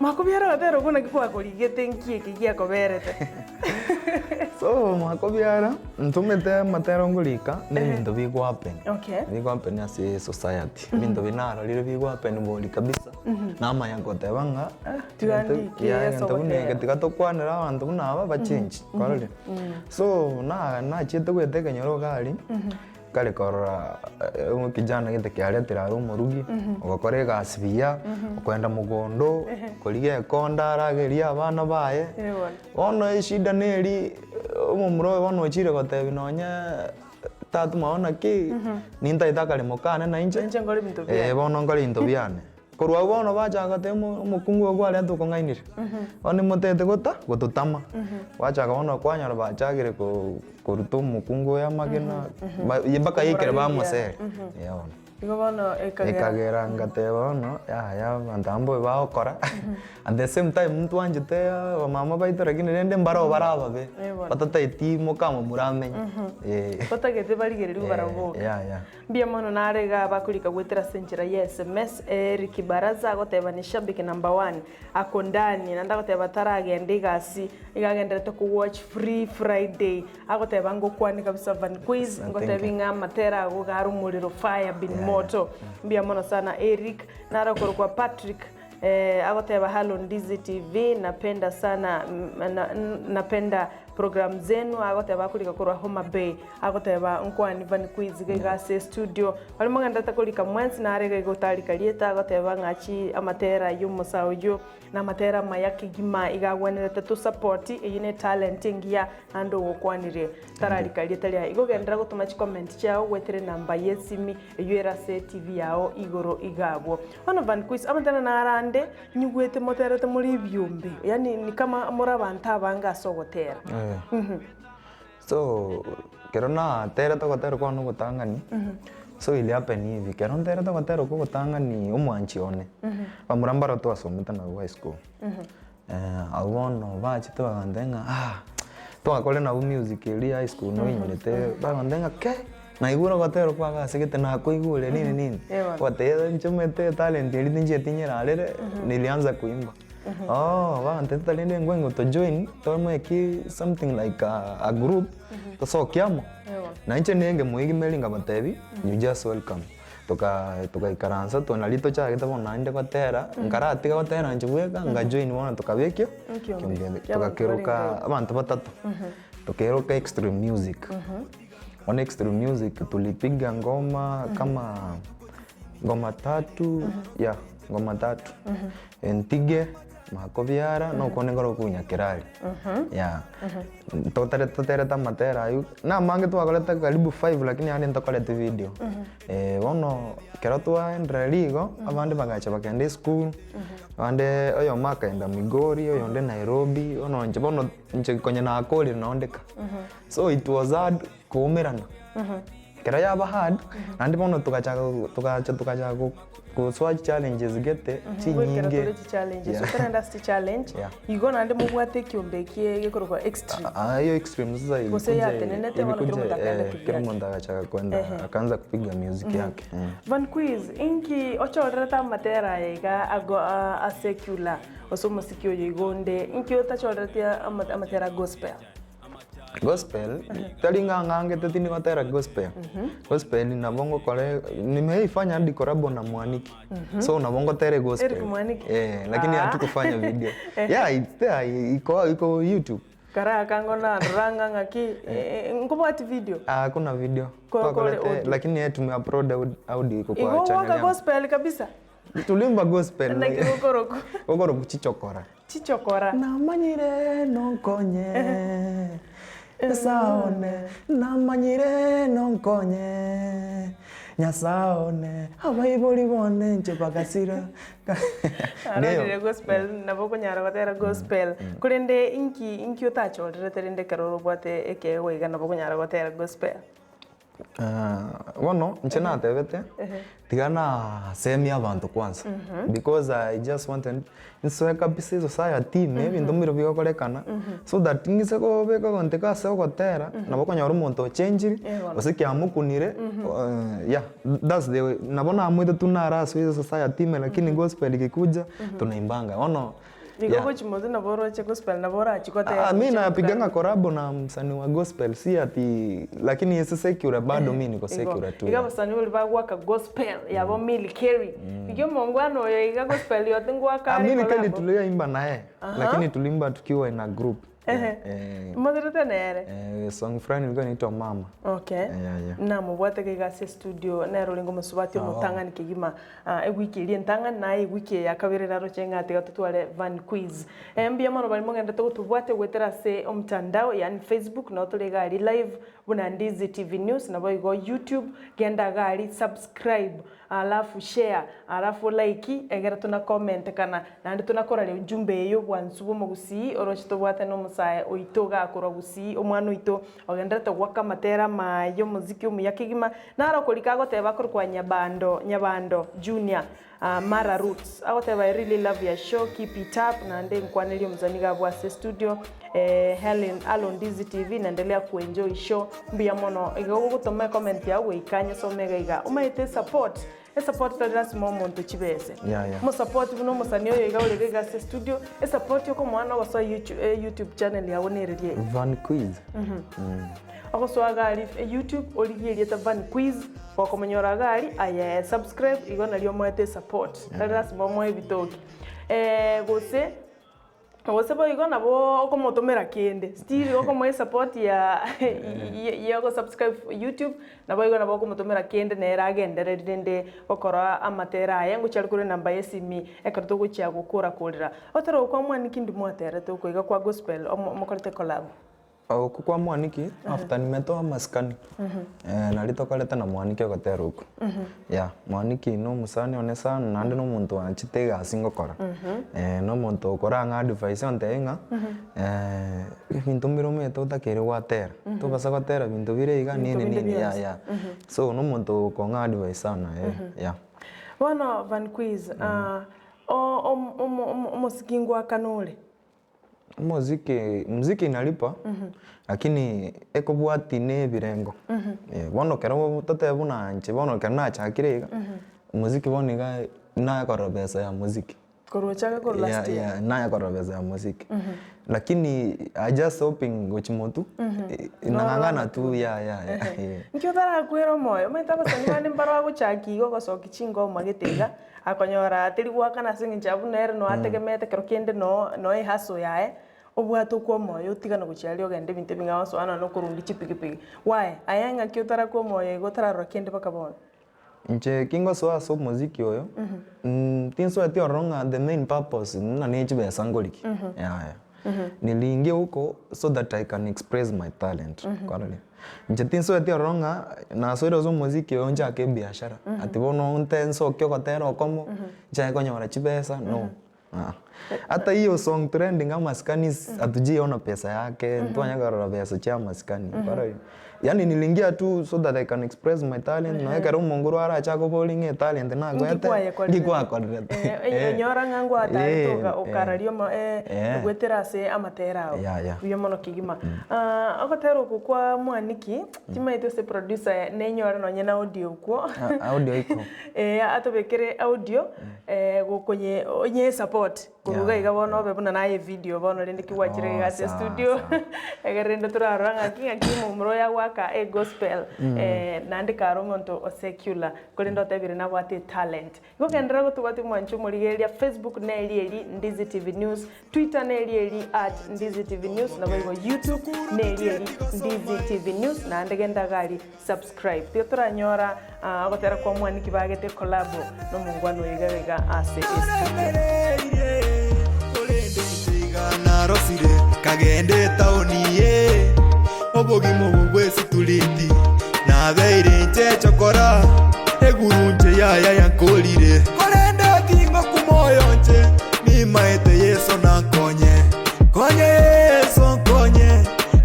Makobiara ogotera okwo naki kwakorigete nki eke giakoberete? So makobiara ntomete amatera ngorika na ebinto bigo happen. Okay. Bigo happen ase society. Ebinto biri narorire bigo happen bori kabisa. Namanya goteba ng'a Tiga ndike yeah, ase egento buna eke ogotera. tiga tokwanere abanto buna aba bachange. Kwarorire? So na nachiete goeta ekenyoro iga aria, kare korora ekijana gete kiaretire are omorugi, ogokora egasi buya, okoenda mogondo, korigia ekonda aragerie abana baye. Bono eshida neri omomura oyo bono ochire gotebia nonye tata omwabo naki, nintagete akaremo kane nainche, Nainche nkore ebinto biane. eh bono nkore ebinto biane. Korwa abwo bono bachaka goteba omo omokungu oyo kwareta okong'ainire, bono nimotagete gota gototama, gwachaka bono kwanyora bachakire ko koruta omokungu oyo amagena, ba mpaka yaikire bamosere, eh bono. Igo bono ekagera. Ekagera ngateba bono yaya abanto aba mbobe bagokora, at the same time ntwanchete abamama baito lakini rende mbaroo bare ababe, Eh bono. batataeti mokamomura amenye, eh. Batagete barigererigwe barabwo boka. Yeah yeah. Mbuya mono nare iga abakorika goetera ase enchera ya sms, Eric Baraza agoteba ni shabiki number one, ako ndani, naende agoteba taragenda egasi, iga agenderete ko watch free Friday, agoteba ngokwane kabisa Van Quiz, ngotebi ng'a amatera ago iga are omorero fire bin moto. Mbuya mono sana Eric, nare okorokwa Patrick agoteba hallo Ndizi TV, napenda sana napenda Program zenu agoteba akorika korwa Homa Bay agoteba nkwani Van Quiz iga iga ase estudio baria mogenderete korika mwensi nare iga iga otarika rieta agoteba ng'achi amatera yomosa oyio na amatera amaya kegima iga agwenerete to support eyio ne talent engiya naende ogokwanire tararika rieta riaye igo genderera gotoma chicomment chiao goetera enamba ye esimi eyio ere ase etv yao igoro iga abwo. Bono Van Quiz amatera naro ande Nyigwete moterete more ebiombe, yaani ni kama more abanto abange ase ogotera. So, ekero naterete ogotera kwane ogotang'ani, so it happen hivi, ekero nterete ogotera okwo ogotang'ani omwanchi one, bamura mbaro twasomete nabwo high school, abwo bono bachete bagantebia ng'a ah, twakorire nabwo music eria high school noinyorete, bagantebia ng'a kei. Naigure ogotera kwagasegete nakoigure nini nini, goteba nchomete etalent eria tinchieti nyerarere, nilianza kuimba. Oh bagantebia rende ngwe to join to make something like a group tosoke amo. Na inche nenge moigimeri nkabatebi you just welcome. Toka tokaikaransa to nari tochagete bono naende gotera, nkaratiga gotera inche bweka nka join bono tokaba ekio Ekiombe. Togakeroka abanto batato, tokeroka extreme music. Bono extreme music tulipiga ngoma kama ngoma tatu yeah ngoma tatu entige makobiara na okwo nigo rokonya kerari yeah totare toterete amatera aywo na amange twakorete karibu five lakini ande ntokoreti video bono ekero twaendereria igo abande bagacha bakagenda esukuru abande oyomo akaenda Migori oyonde Nairobi bono inche bono inche konya nakorire nonde ka. So it was hard koumerana. Ekero yaba hard, naende bono togachaka togacha togachaka go- gosoa challenges gete Goikera chinyinge. tore chichallenges Yeah. otarenda ase chichallenge Yeah. igo naende mobwate ekiombe ekie gekorokwa extreme. Ah, hiyo extreme sasa Gose ilikuja yatenenete bono kera ilikuja omonto akaenda eh, kila kivyake. omonto agachaka kwenda Ehe. akaanza kupiga music yake. Mm. Van Quiz, inki ochorerete amatera aya iga ago a- a secular gose omosiki oyo igo onde, inki otachorereti ama- amatera a gospel? Gospel, tari ng'a ng'angete tindi gotera gospel, gospel nabo ngokora nimeifanya hadi collabo na Mwaniki, so nabo ngotere gospel. Eric Mwaniki? Eh, lakini Ah. hatukufanya video. Yeah, it's there, iko iko YouTube. Karaka ngo narora ng'a ng'aki, nkobwati video? Ah, hakuna video. Ko- kore Twakorete, audio. lakini yeye tumeupload audio iko Igo kwa channel ogwaka yangu. gospel kabisa? Tulimba gospel. Naki gokorokwa? Gokorokwa chichokora. Chichokora. Namanyire nonkonye Nyasae one, namanyire nonkonye Nyasae one, abaibori bone inche bagasira. Arorire gospel nabo okonyara gotera gospel korende inki inki otachorerete rende ekero orobwate ekeegwa iga nabo okonyara gotera gospel. Bono inche natebete, tiga nasemie abanto kwanza, because I just wanted nsoe kabisa esociety ime ebinto mbire bigokorekana, so that ng'ise kobeka ogonto iga ase ogotera, nabo okonyora omonto ochenchiri, gose kiamokunire yeah that's the way, nabo namoete tu naro ase esociety ime lakini gospel ikikuja tunaimbanga bono. Nigo Yeah. ogochia motwe nabo oroche gospel nabo orachie gotera Ah, mi gochia napiganga gokana. korabo na msanii wa gospel si ati lakini ase secular bado mi niko Igo secular tu iga yeah. abasani baria bagwaka gospel yabo Milly Kelly rigia omongwana oyo iga gospel yote ngwaka Ah, are Milly Kelly collabo. tuliyoimba naye lakini tuliimba tukiwa in a group Ehe. Eh, Moterete nere? eh, song fulani ilikuwa inaitwa mama Okay. Yeah, yeah. Namobwate iga ase estudio nere orenge omosubati omotang'ani kegima ah, ewiki eria entang'ani naye ewiki eye ya kabere naroche ng'a tiga totware Van Quiz. Eh, mbuya mono baria mogenderete gotobwatia goetera ase omtandao yaani Facebook nabo tore iga aria live buna Ndizi TV News naboigo YouTube genda iga aria subscribe alafu share alafu like egere tona comment kana naende tona koraria ujumbe eye ya obwansu bwa omogusii oroche tobwate na omosa. omosae oito igaa korwa Gusii, omwana oito ogendererete goaka amatera amaya omoziki omuya kegima, naro okorika agoteba akorokwa Nyabando Nyabando Junior Mara Roots agoteba I really love your show keep it up naende nkwanerie omosani iga abwo ase studio Hellen Allo Ndizi TV naendelea kuenjoy show mbuya mono iga ogotoma ecomment yago goika nyesome iga iga omanyete esupport esupport tari lasima omonto chibese Yeah, yeah. omosupport buna omosani oyo iga ore iga iga ase studio esupport okomoa na ogosoa youtube channel yago nereria eye. Van Quiz. Ogosoa iga aria YouTube origie erieta Van Quiz, gokomonyora iga aria aye subscribe igo nario omoete esupport, tari lasima omoe ebitoki. Gose gose boigo nabo okomotomera kende, still okomoa esupport ya ya ogosubscribe YouTube, naboigo nabo okomotomera kende nere agendereri rende gokora amatera aye, ngochia are korwa enamba ya esimi ekero togochia gokora korera. Otari gokwa mwaniki ndimo mwaterete oko iga kwa gospel omo mokorete collab. Okwo kwa mwaniki after nimetoa masikani naria tokorete na mwaniki ogotera okwo yeah mwaniki na omosani one sana naende na omonto oanchete egasi ngokora na omonto okorang'a advice ontebie ng'a ebinto mbire omanyete otakeire gwatera tobasa gotera binto bire iga Ebinto nini binde nini yeah bionsi. yeah so na omonto okong'a advice sana yeah. Bono Van Quiz, o- omo- omo- omosiki ngoakana ore? Omoziki, mziki inalipa lakini ekobwatia na ebirengo. Bono ekero totebe buna inche bono ekero nachakire iga, omoziki bono iga nakorora besa ya muziki. Korwa ochake korwa last year. Yeah, yeah, nakorora besa ya muziki. Lakini I just hoping gochia motwe, nang'ang'ana tu yeah yeah yeah. Nki otarakwera omoyo? Omanyete abasani bande mbaro bagochakia iga ogosokia chingoma gete iga. Akonyora teri goakana ase eng'encho ya buna ere noe ategemeete ekero kende noo noe ehaso yaye, obwate okwa omoyo otigane gochia aria ogende ebinto ebing'ao osoa nonya na okorundia chipigipigi. Why? Aye ng'aki otarakwa omoyo igo otararora kende mpaka bono? Inche kingosoa ase omoziki oyo, tinsoeti ororo ng'a the main purpose buna ne chibesa ngorigia, yaya. Niringie huko so that I can express my talent, kwarorire. Inche tinsoeti ororo ng'a nasoire ase omoziki oyo nchake ebiashara, ati bono nte nsoke ogotera okomo, nchake konyora chibesa no, aa. Ata hiyo song trending amasikani hatujaiona pesa yake, ntwanya korora besa chia amasikani, kwarorire. Yaani niliingia tu so that I can express my talent, nonya ekero omonguru arache akoborie ng'a etalent Nki nakoete, kwayekorerete? nki kwakorerete? Eh, onyora ng'a ngwatarete Eh, oka- eh. okararia omo eh, Eh. goetera ase amatera ao. Yeah, yeah. Buya mono kegima. Ah, ogotera oko kwa Mwaniki, timanyeti ase producer nenyore nonye na audio okwo. Ah, audio iko. Eh, atobekere audio, eh, gokonye onye support. Korwa iga iga bono obe buna naye evideo bono rende ki gwachire iga ase estudio egere rende torarora ng'aki ng'aki omomura oyo agoaka egospel naende kare omonto o secular korende otebire nabwate etalent. Igo genderera gotobwatia omwancho omorigereria Facebook neri eri Ndizi TV News, Twitter neri eri at Ndizi TV News naboigo YouTube neri eri Ndizi TV News naende genda iga aria Subscribe. Tiga toranyora ogotera kwa mwaniki bagete collabo nomongwana oyo iga iga ase estudio. Korende inche iga narosire nkagenda etaoni eye obogima obo bw'esituriti nabeire inche echokora egurunche yaya yankorire korende ting'okuma oyo inche nimaete Yeso nankonye konye Yeso nkonye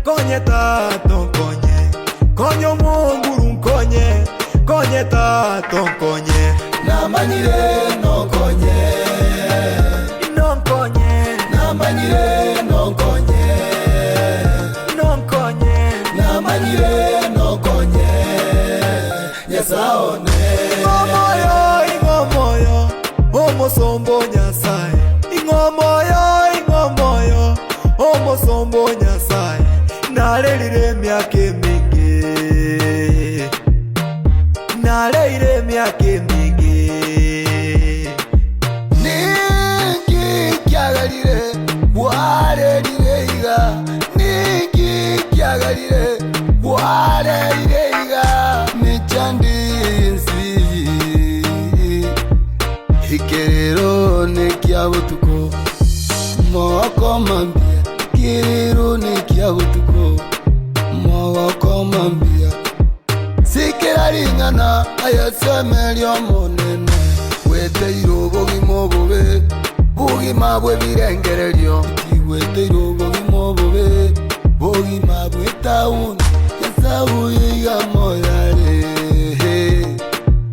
konye Tata onkonye Konya omonguru nkonye, konye tata onkonye. Namanyire nonkonye, nonkonye. Namanyire nonkonye, nonkonye. Namanyire nonkonye, Nyasae one. Ing'o omoyo, ing'o omoyo, omosomba o Nyasae. Ing'o omoyo, ing'o omoyo, omosomba o Nyasae. Narerire emiaka emenge, nareire emiaka emenge. Ninki kiagerire kwarerire iga? Ninki kiagerire kwarerire iga? Mechandi insi, ekerero nekia botuko, mogoko mambia, ekerero nekia botuko, mogoko mambia. Sikera ring'ana ayesemerie Omonene, gweteire obogima obobe, bogima bw'ebirengererio, tigweteire obogima obobe. Obogima bw'etauni Nyasae oyo iga moyare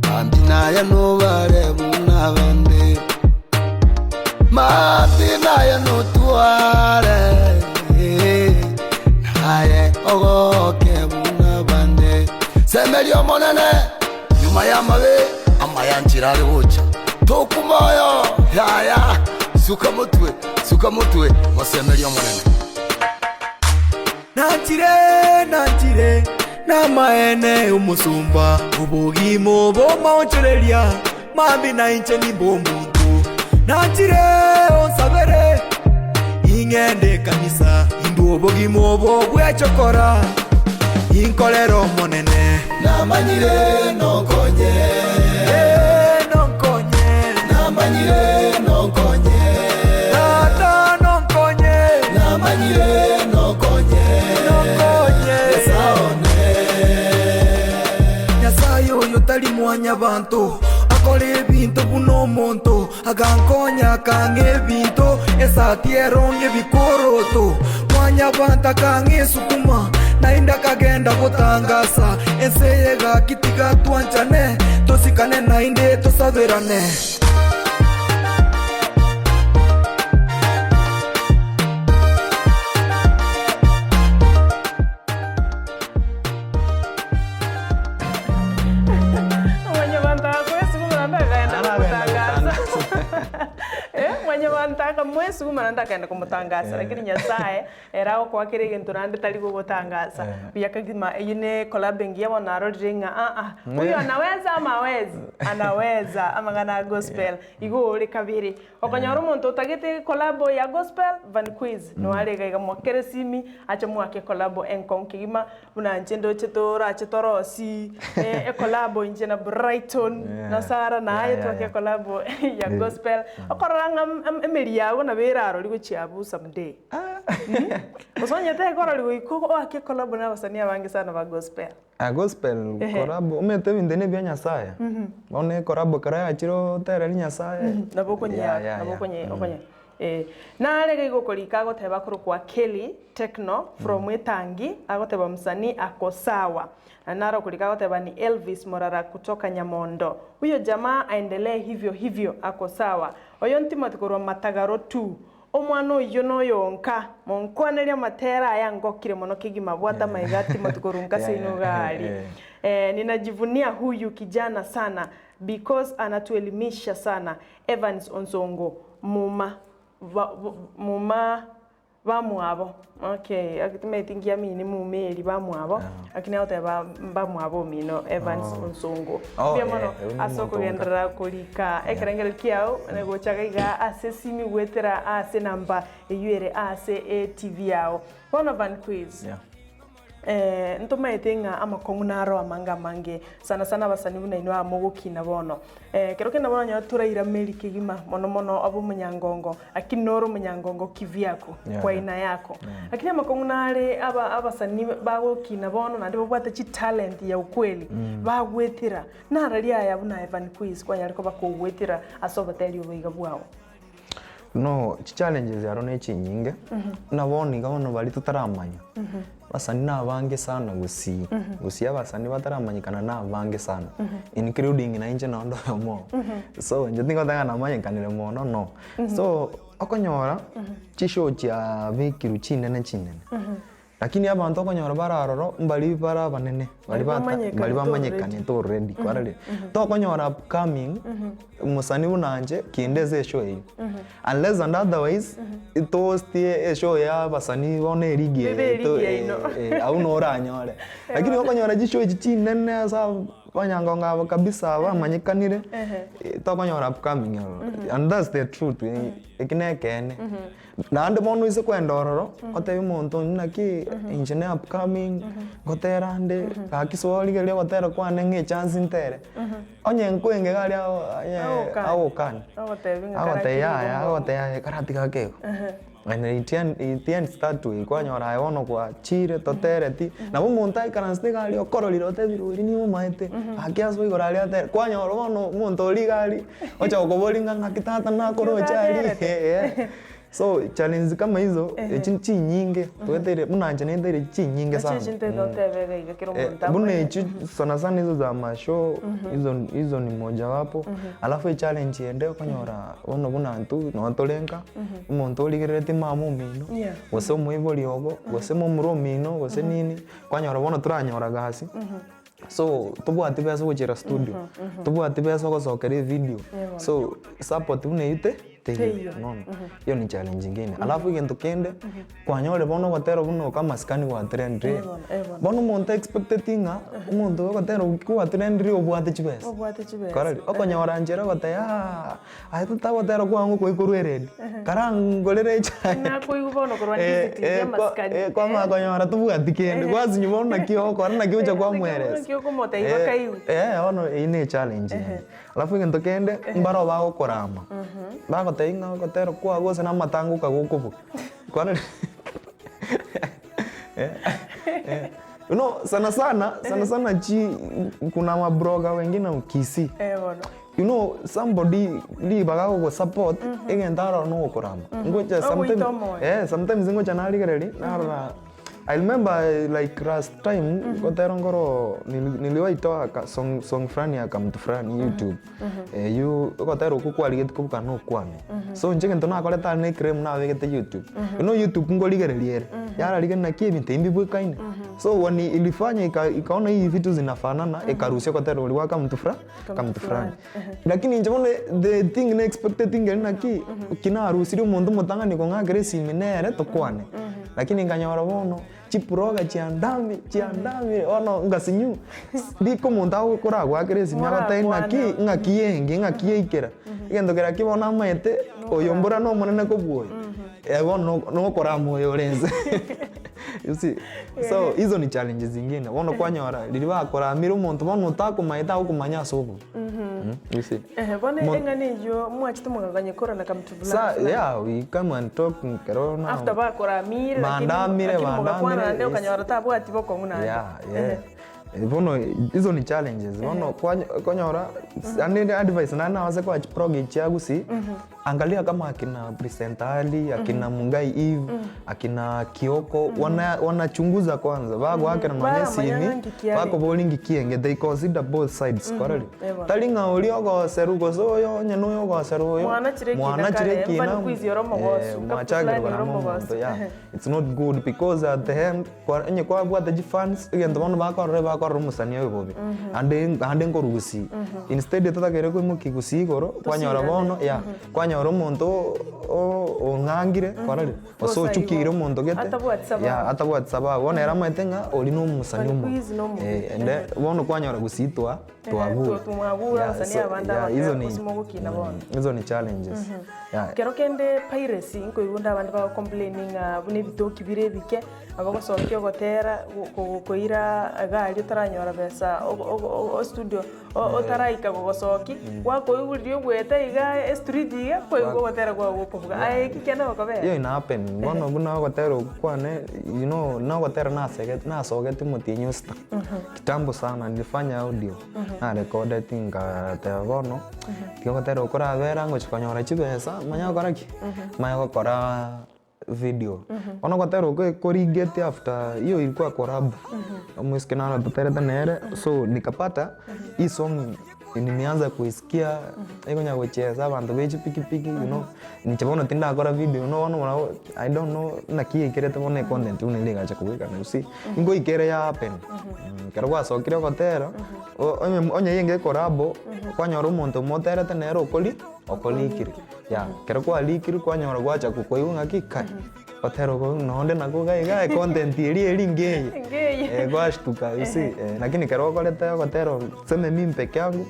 Mambi naya nobare buna abande Mambi naya notware Naye ogoke buna abande Semeria Omonene nyuma y'amabe amaya nchera are gocha Tokumoyo yaya suka motwe suka motwe mosemerie Omonene. Nanchire, nanchire, namaene omosomba, obogima obo maonchoreria, mambia nainche nimbe omonto. Nanchire onsabere, ing'ende ekanisa, indwe obogima obo bw'echokora, inkorere Omonene. Namanyire nonkonye, nonkonye, namanyire nonkonye, Tata nonkonye, namanyire nonkonye, nonkonye, Nyasae one. Nyasaye oyo tari mwanyabanto, akore ebinto buna omonto, agankonya akang'a ebinto, esati eronge ebikoroto, mwanyabanto akang'a esukuma, naende akagenda gotangasa, ense eye gaki tiga twanchane, tosikane naende tosaberane. Mwanyabanto akoesuguma naende akaenda komotangasa. Eh, mwanyabanto akamwesuguma naende akaenda komotangasa, lakini Nyasaye ere agokoa kera egento naende tari gogotangasa. Buya kegima, eyio ne collab engiya bono narorire ng'a aa, huyu anaweza ama hawezi? Anaweza, amang'ana a gospel. Igo ore kabere. Okonyora omonto otagete collabo ya gospel, Van Quiz, noare iga iga mwakere esimi, ache mwake collabo enkong'u kegima, Buna inche ndoche torache torosie ecollabo inche na Brighton na Sarah na aye twake ecollabo ya gospel, okorora ng'a emeri yago nabo erarori gochia abwo someday. Gose onye tekorori goika oake ecollabo na abasanii abange sana ba gospel. Gospel collabo, omanyete ebinto ebi na ebia Nyasaye, bono ecollabo ekero yachire otereri Nyasaye. Nabo okonyeaka, nabo okonye okonye. Eh, nare iga okorika agoteba akorokwa Kelly Techno from Etangi agoteba msanii ako sawa. Na nare okorika agoteba ni Elvis Morara kutoka Nyamondo. Huyo jamaa aendelee hivyo hivyo ako sawa. Oyo Ntimothy korwa Matagaro tu. Omwana oyio noyonka. Monkwanerie amatera aya ngokire mono kegima bwata amaiga Timothy korwa nka seino iga aria. Eh, ninajivunia huyu kijana sana because anatuelimisha sana. Evans Onsongo, muma muma bamwabo okay timanyeti nki amini muma eri bamwabo lakini agoteba mbamwabo omino Evans Onsongo. Mbuya mono ase okogenderera korika ekerengererio kiao na gocha iga iga ase esimi goetera ase enamba eywo ere ase etv yao. Bono Van Quiz. Ntomaete ng'a amakong'u naro amange amange, sana sana abasani buna inwe aa mogokina bono. Ekero kende bono onye torairamerie kegima mono mono obe omonyangongo, lakini nore omonyangongo kivyako, kwa aina yako. Lakini amakong'u nare aba abasani bagokina bono naende babwate chitalent ya ukweli, bagwetera, nararia aya buna Evan Quiz kwanyare koba kogwetera ase oboteri obo iga bwao. No chichallenges aro ne chinyinge, buna bono iga bono baria totaramanya, abasani na abange sana gusii, gusii abasani bataramanyekana na abange sana, including na inche nonde oyomo obo. So inche tingoteba ng'a namanyekanire mono no. So, okonyora, chishow chiabekirwe chinene chinene. Lakini abanto okonyora bare aroro mbari bare abanene, bari Bari bata bamanyekanete bari already. bamanyekanete already kwarorire. Tokonyora upcoming, omosani buna inche kende ase eshow eywo. Unless and otherwise, etoastie eshow ya abasanii bono erigi Ebe eye erigi to yaino. abwo noo oranyore. Lakini okonyora chishow echi chinene ase abanyangongo aba kabisa bamanyekanire, tokonyora upcoming ororo and that's the truth eki nekeene. Naende bono oise koenda ororo, otebie omonto onye naki inche ne upcoming, ngotera nde, gaki soa rigereria ogotera kwane ng'a echance ntere. Onye nkoenge iga aria Agokani. agokani, Agotebi ng'a agotebia karatiga yaya, omonto. agotebia yaya karatiga ake igo. And it end it ends that way, kwanyora aye bono gwachire totereti, nabo omonto aikaransete iga aria okororire otebire oria nigo omaete, gaki ase igoro aria atere, kwanyora bono omonto oria iga aria, ocha gokoboria ng'a ng'aki tata nakoroche aria Naki otaterete. eh. So challenge kama hizo echi chinyinge tweteire buna inche nenteire chinyinge sana. Nachi echi ntete otebe iga iga kera omonto Buna amanye. echi sana sana hizo za mashow hizo hizo ni mojawapo alafu echallenge ende okonyora bono buna intwe noo tore nka omonto origereretie mama omino gose omoibori ogo gose momura omino gose nini kwanyora bono toranyora gasi. So tobwati besa ogochiera studio, tobwati besa ogosokera evideo, so support buna eywo te teiyo unaona. Hiyo ni challenge ingine. Alafu egento kende, kwanyore bono ogotera buna oko amasikani gwatrendire, bono omonto expecteti ng'a omonto ogotera okwo gwatrendire obwate chibesa, korori okonyora nchera ogoteba aah. Aye totagotera kwango koikorwa eredi, karangorere echae. Nakoigwa bono korwa Ndizi TV amasikani. Kwamanya konyora tobwati kende, gwasinywa bono naki ogokora naki ogocha kwamweresa. Naki okomotebia bakaigwe. Eh, bono eyio ne echallenge ende. Alafu egento kende, mbaro bagokorama, bagotebia ng'a ogotera kwago gose na amatanga okagokobuga, kwarorire You know sana sana, sana sana chi kuna mabroga wengine Kisii. Eh bono. You know somebody ribaga agogosupport egento aroro na ogokorama. Ngocha Ogoita sometimes omoyo. eh sometimes ngocha narigereria narora I remember like last time gotera nkoro nili niliwahi toa ka song song fulani ya kamtu fulani youtube eywo ogotera okwo kwarigetie kobuga na okwane. So inche egento nakorete aria na eclaim nabegete youtube. You know youtube nkorigereria ere, yararigereria naki ebinto ebi mbibwekaine. So when ilifanya ika ikaona hii vitu zinafanana ekarusia ogotera oria gwa kamtu fula kamtu fulani. Lakini inche bono the thing na expecteti ngeri naki, ki narusirie omonto omotang'ani kong'akera esimi nere tokwane. Lakini nkanyora bono chiproga chiandamire chiandamire bono ngasinyu, rika omonto agokoragoakera esimi agotebie ng'aki ng'aki enge ng'aki yaikera. Egento keria ki bono amaete, oyo mbora na omonene kobua oyo, eh bono nokorama oyo ore inse you see. So hizo ni challenges zingine, bono kwanyora riria bakoramire omonto bono otakomaete agokomanya ase obobe you see. Ehe, bono Mon- eng'ana eyio mwachete mogakanyekora na kamtu fulani Sa fulani. yeah we come and talk ekero na After bakoramire lakini Bandamire, lakini mogakwana bandamire, naende yes. okanyora tabwati bokong'u naende. Yeah, yeah. Bono hizo ni challenges bono kwany- okonyora ande advice naende nabase koa chiprogi chia gusii Angalia kama akina Presenter Ali, akina Mungai Eve, akina Kioko, wana wanachunguza kwanza bagoakera nonya Baramanya esimi ng'a nki kiare. bakobori nki kienge they consider both sides kwarorire. Ebo. Tari ng'a oria ogoserwa gose oyo onye noyo ogoserwa oyo Mwana chire ekina mwana chire kare, ekina mani kwizi ore omogosu, eh, kapu mwachakire fulani ore korama omogosu. omonto yeah. It's not good because at the end kwa onye kwabwate chifans egento bono bakorora bakorora omosani oyo bobe ande ande nkorusia instead totakeire koimokia gusii igoro kwanyora bono yeah kwanyora omonto o- ong'angire kwarorire gose Bosa igo. ochukiire omonto gete Atabwati sababu. yeah atabwati sababu bono ere amaete ng'a oria na omosani One omobe quiz na omobe. Eh, ende bono kwanyora gusii twa twagure Twagure Yeah, abasani so, abande yeah, abake hizo ni gose mogokina bono. hizo ni challenges yeah. Kero kende piracy nkoigwa onde abande bago complain ng'a buna ebitoki bire ebike, nabo ogosokia ogotera koira egari otaranyora besa o studio otaraika gogosokia, gwakoigwa riria ogoeta iga estreet iga, kwaigwa ogotera kwago gokobuga. Aye eki kiane gokobera? Hiyo ina happen bono buna ogotera okwo kwane you know nogotera nasegete nasogete omotienyi osita. Kitambo sana nilifanya audio narecordeti nkateba bono tiga ogotera okwo korabera ngochia konyora chibesa manye gokora ki? Manye gokora video. Bono ogotera okwo ekorigete after hiyo ilikuwa collab omoiseke naro toterete nere so nikapata hii song nimeanza kuisikia ekonya gochesa abanto be chipikipiki you know inche bono tindakora video you know bono muna I don't know naki yaikerete bono econtent buna ere egacha kobwekana you see ngoika ere ya happen ekero gwasokire ogotera onye onye eyenge ecollabo kwanyora omonto moterete nere okori okorikire yeah ekero kwarikire kwanyora gwacha koigwa ng'aki kai. Gotera oko nonde nakwo iga iga econtent eria eria nkeye Nkeye. Eh, gwashtuka you see eh, lakini ekero okorete ogotera tuseme mimi peke yangu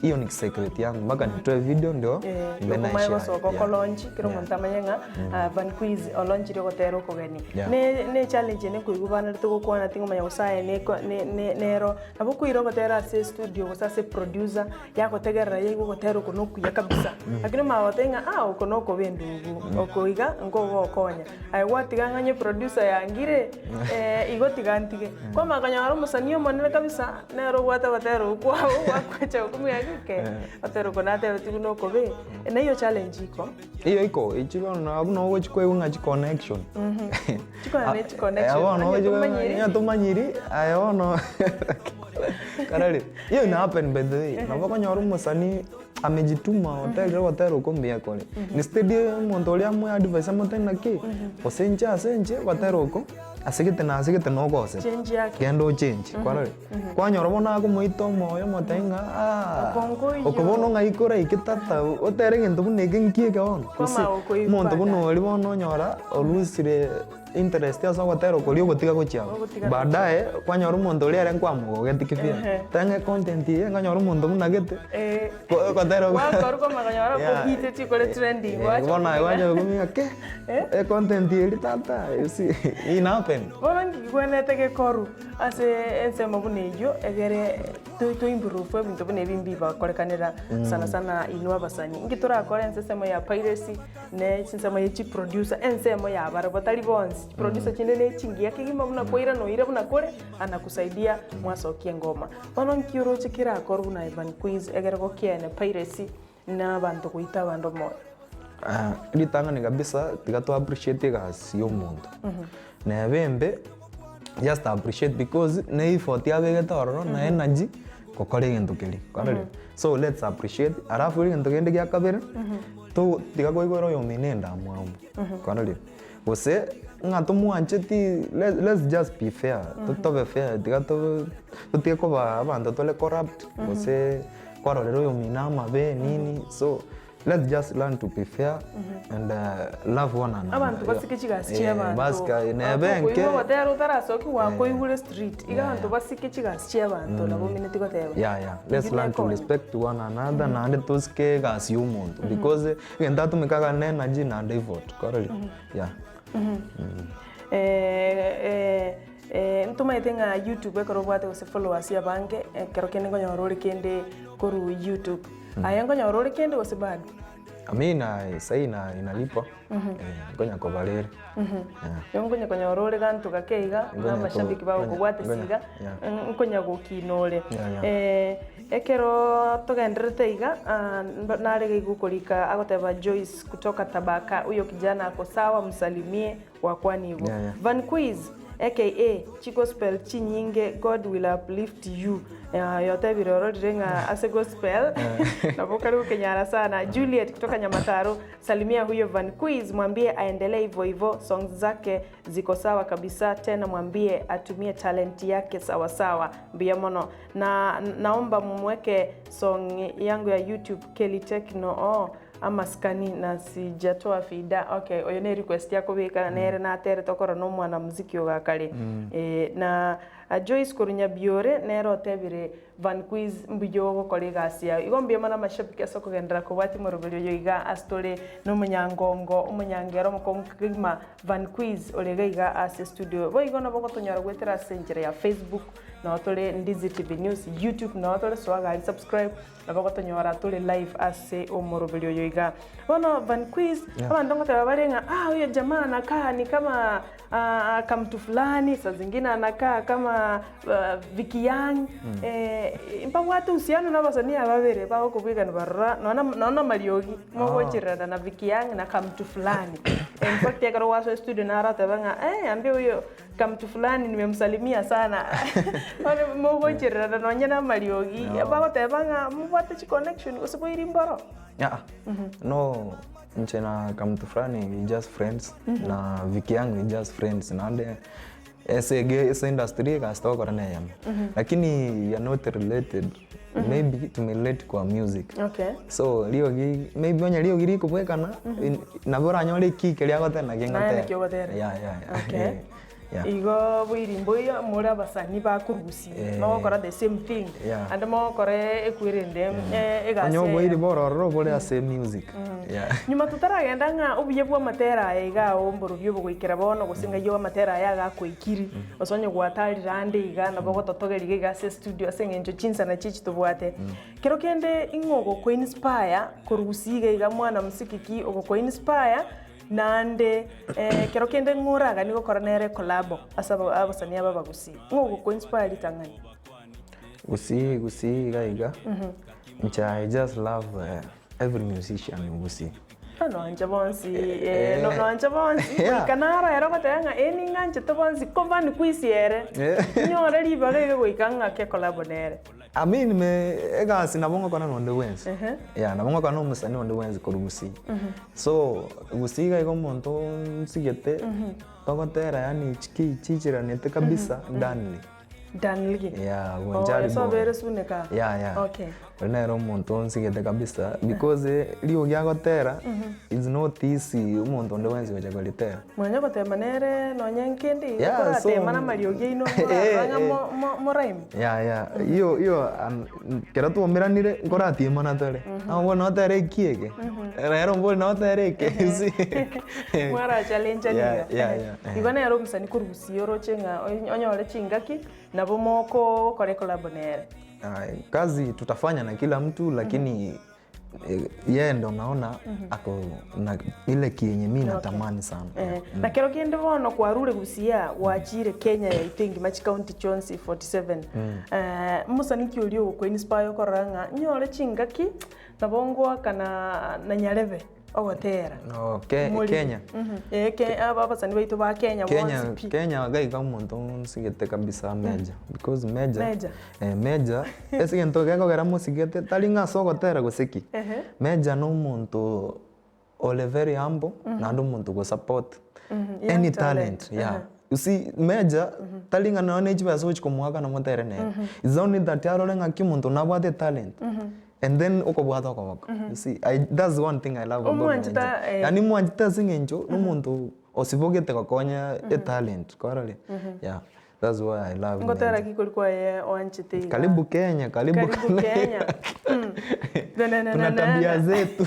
hiyo ni secret yangu mpaka nitoe video ndio mbe okomanya naishare gosoka yeah. okolonchi kera omonto amanye ng'a ah, Van Quiz olonchire ogotera okogeni Yeah. Ne- ne challenge ende nkoigwa banarete gokwana tingomanya gose aye neko- ne- ne- nero nabo okoira ogotera ase estudio gose ase eproducer Yagotegerera yaigwa ogotera oko nokuya kabisa. Lakini omanye goteba ng'a ah oko nokoba endugu, oko iga nkogokonya. Aye gwatiga ng'a onye producer yangire igo tiga ntige. Kwamanya konyora omosanii omonene kabisa, nere obwate ogotera okwo kwabo, gwakocha gokumia ng'a. geke, otera oko natebetigwe buna okobe, na eywo challenge iko. Eyo iko, echi bono abwo nabo ogochi koigwa ng'a chiconnection. Chikona ne chiconnection, Eh, bono onye ogochi tomanyiri. onye tomanyiri, aye bono karari, iyo ina happen by the way, nabo okonyora omosanii amejituma oterire ogotera okwo mbuya kore, instead omonto oria amoe advice amotebie naki, gose inche ase inche ogotera oko, ase gete na ase gete nogosete, Change yake. genda ochenji, kwarorire. Kwanyora bono akomoita omoyo omotebia ng'a aah, Okongo oyio. oko bono ng'ai koraike tata otere egento buna eke nki eke bono? Gose Kwamanya gokoigwa omonto buna baadaye. oria bono onyora orusire interest ase ogotera okoria ogotiga gochia abwo. Ogotiga gochia. Baadaye, kwanyora omonto oria ere nkwamogogeti kefia, Ehe. teba ng'a econtent eye nkonyora omonto buna gete, Eh. ko ogotera oko Gwakorwa kwamanya konyora Yeah. kohiteti chikore trending, Eh, gwacha bono aye komiga. gwancha gokumia ke, Eh. econtent eria tata, you see, ina happen. Bono nki kigwenerete gekorwe? Ase ensemo buna eyio, egere to to improve ebinto buna ebi mbibakorekanera sana sana inwe abasani. Inki torakore ense ensemo ya piracy, ne chinsemo ya chiproducer, ensemo ya barabwo tari bonsi, chiproducer chinde ne chingiya kegima buna kwairana oire buna kore, anakusaidia mwasokia engoma. Bono nki oroche kerakorwe buna Ivan Quiz egere gokiene piracy na abanto goita abande omoyo? Ritang'ani kabisa tiga to appreciate egasi ya omonto, neba embe just appreciate because ne effort abegete ororo na energy gokora egento keria, kwarorire? So let's appreciate alafu egento kende gia kabere, to tiga koigwera oyomino endamwamu, kwarorire? Gose ng'a tomwancheti le let's just be fair, tobe fair tiga tobe totige koba abanto tore corrupt gose kwarorera oyomino amabe nini so. Let's just learn to be fair and love one another. Abanto basike chigasi Eh, chia abanto. basika nebe Okoigwa enke. ogotera otarasokiwa gwakoigure street. Iga abanto basike chigasi chia abanto nabo omineti goteba. Yeah, yeah. Let's Eyio learn to nekonya. respect one another naende tosike egasi ya omonto because egento atumekaga ne energy naende effort kwarorire? Yeah. Eh, eh, eh, ntomaete ng'a youtube ekero obwate gose followers abange ekero kende nkonyora ore kende korwa youtube. Aye nkonyora ore kende gose bado? Mi na sai na inalipa eh, nkonya kobarera yeah. Igo nkonya konyora ore ganto gake iga Nkonya na amashabiki ko- nkonya- bagokobwatisia nkonya- iga, yeah. nkonya gokina ore. Yeah, yeah. Eh, ekero togendererete iga, ah, mba- nare iga okorika agoteba Joyce kutoka Tabaka, huyo kijana ako sawa msalimie Gwakwanigwe. Yeah, yeah. Van Quiz aka chigospel chinyinge God will uplift you. Eh, yotebire ororire ng'a ase gospel nabo okare gokenyara sana. Juliet kutoka Nyamataro, salimia huyo Van Quiz mwambie aendelee hivyo hivyo, songs zake ziko sawa kabisa, tena mwambie atumie talent yake sawa sawa. Mbuya mono. Na naomba mumweke song yangu ya YouTube Kelly Techno. Oh. Amasikani na sijatoa fida okay oyo ne request akobeka nere naterete okora na omwana muziki oyo gakare eh, na Joyce korwa Nyabiore nere otebire Van Quiz mbuya ogokora egasi yago igo mbuya mono amashabiki ase okogenderera kobwatia omoroberi oyo iga ase tore na omonyangongo omonyangero omokongu kegima Van Quiz ore iga iga ase estudio boigo nabo ogotonyora goetera ase enchera ya Facebook nabo tore Ndizi TV News YouTube nabo tore soa gari subscribe Nabo gotonyora tore live ase omoroberi oyo iga. Bono Van Quiz, Yeah. abanto ngoteba bare ng'a ah huyo jamaa anakaa ni kama ah, kamtu fulani, saa zingine anakaa kama ah, Vicky Young. Eh, mbabwate uhusiano na abasanii aba babere bagokobwekani barora nonya nonya na amariogi mogochererana na Vicky Young na kamtu fulani. In fact ekero gwasoa studio naro oteba ng'a eh ambia huyo Kamtu fulani nimemsalimia sana bono mogochererana nonye na amariogi No. bagoteba ng'a mobwate chiconnection gose boiri mboro. Yeah. No, nche na kamtu fulani we just friends na Vicky yangu we just friends naende ase ege ase industry egasi togokora na eyemo lakini we are not related maybe tumerelate kwa music Okay. so riogi maybe onye riogi rikobwekana in- nabo oranyore ekiki keria agotera naki Naye ngotera naki ogotera. Yeah, yeah, yeah. Okay. Yeah. Igo boirimbo iyo more abasani bakorusia Eh. mogokora the same thing Yeah. ande mogokora ekwerende eh, egasi Onye oboiri eyemo. bore ororo bore ase music Yeah. Nyuma totaragenda ng'a obuya bw'amatera aya iga ao mborobio obogoikera bono gose ng'ai amatera aya agakoikiri gose onye gwatarire ande iga nabo ogototogeria iga iga ase estudio ase eng'encho chinsana chiachi tobwate. Kero kende ing'o ogoko inspire korusia iga iga mwana mosiki ki ogoko inspire naende ekero kende ng'o oraganie gokora nere ecollabo ase aba abasani aba abagusii, ng'o ogoko inspire ritang'ani? Gusii gusii iga iga. Inche I just love every musician in Gusii. Noanche bonsi, eh, no- noanche bonsi, Yeah. goika naro ere ogoteba ng'a eh ning'anchete bonsi ko Van Quiz ere, nyore ribaga iga goika ng'ake collabo nere. I mean me egasi nabo ngokora nonde bwensi, Ehe. yeah nabo ngokora na omosani onde bwensi korwa Gusii. So Gusii iga iga omonto nsigete, togotera yaani chiki chichiranete kabisa, Danly. Danly. Yeah, Oh, Gwanchari ase boy. obeire Suneka. Yeah, yeah. Okay. Oria nere omonto onsigete kabisa because eh, riogi agotera is not easy omonto onde bwensi gocha koritera. Mwanya gotema nere nonye nkende iga Yeah, so- koratema na amariogi aino Eh, morarora ng'a eh. mo- mo- moraime. Yeah, yeah. Iyo iyo kero twaumeranire nkoratimana tore. Amo bono notere eki eke. Rero mbori notere eke. You see? Mwarachallengeana Yeah, iga. yeah, yeah. Eh. Igo nere omosani korwa Gusii oroche ng'a onyore chingaki nabo mokokora ecollabo nere. Kazi tutafanya na kila mtu lakini yeye ndo naona ako na ile kienye mi natamani sana. Eh, Na kero kende bono kwarure Gusii aa gwachire Kenya yaito engima chikaunti chionsi 47 Eh, mosani ki oria ogokoinspire okorora ng'a nyore chingaki nabo ngoaka na na nyarebe. Ogotera. Oh, Ke- Mori. Kenya. Mhm. Eh, Ke- aba abasani baito ba Kenya Kenya, bonsi pi. Kenya gaiga omonto nsigete kabisa Meja because Meja, Meja. eh, Meja ase egento gekogera mosigete tari ng'a ase ogotera gose ki. Ehe. Meja na omonto ore very humble naende omonto ogosupport Mhm, young any talent. talent yeah. You see Meja tari ng'a nonye ne chibesa ogochi komoakana motere nere. It's only that arore ng'aki omonto nabwate etalent. And then okobwata okoboko. You see, I, that's one thing I love about Omwanchete, Meja. eh. Yaani mwanchete ase eng'encho na omonto osibogete gokonya etalent, kwarorire? Yeah, that's why I love Ngotera Meja. ki koria kwaye oanchete iga? Karibu Kenya, karibu Karibu Kenya. Tuna tabia zetu.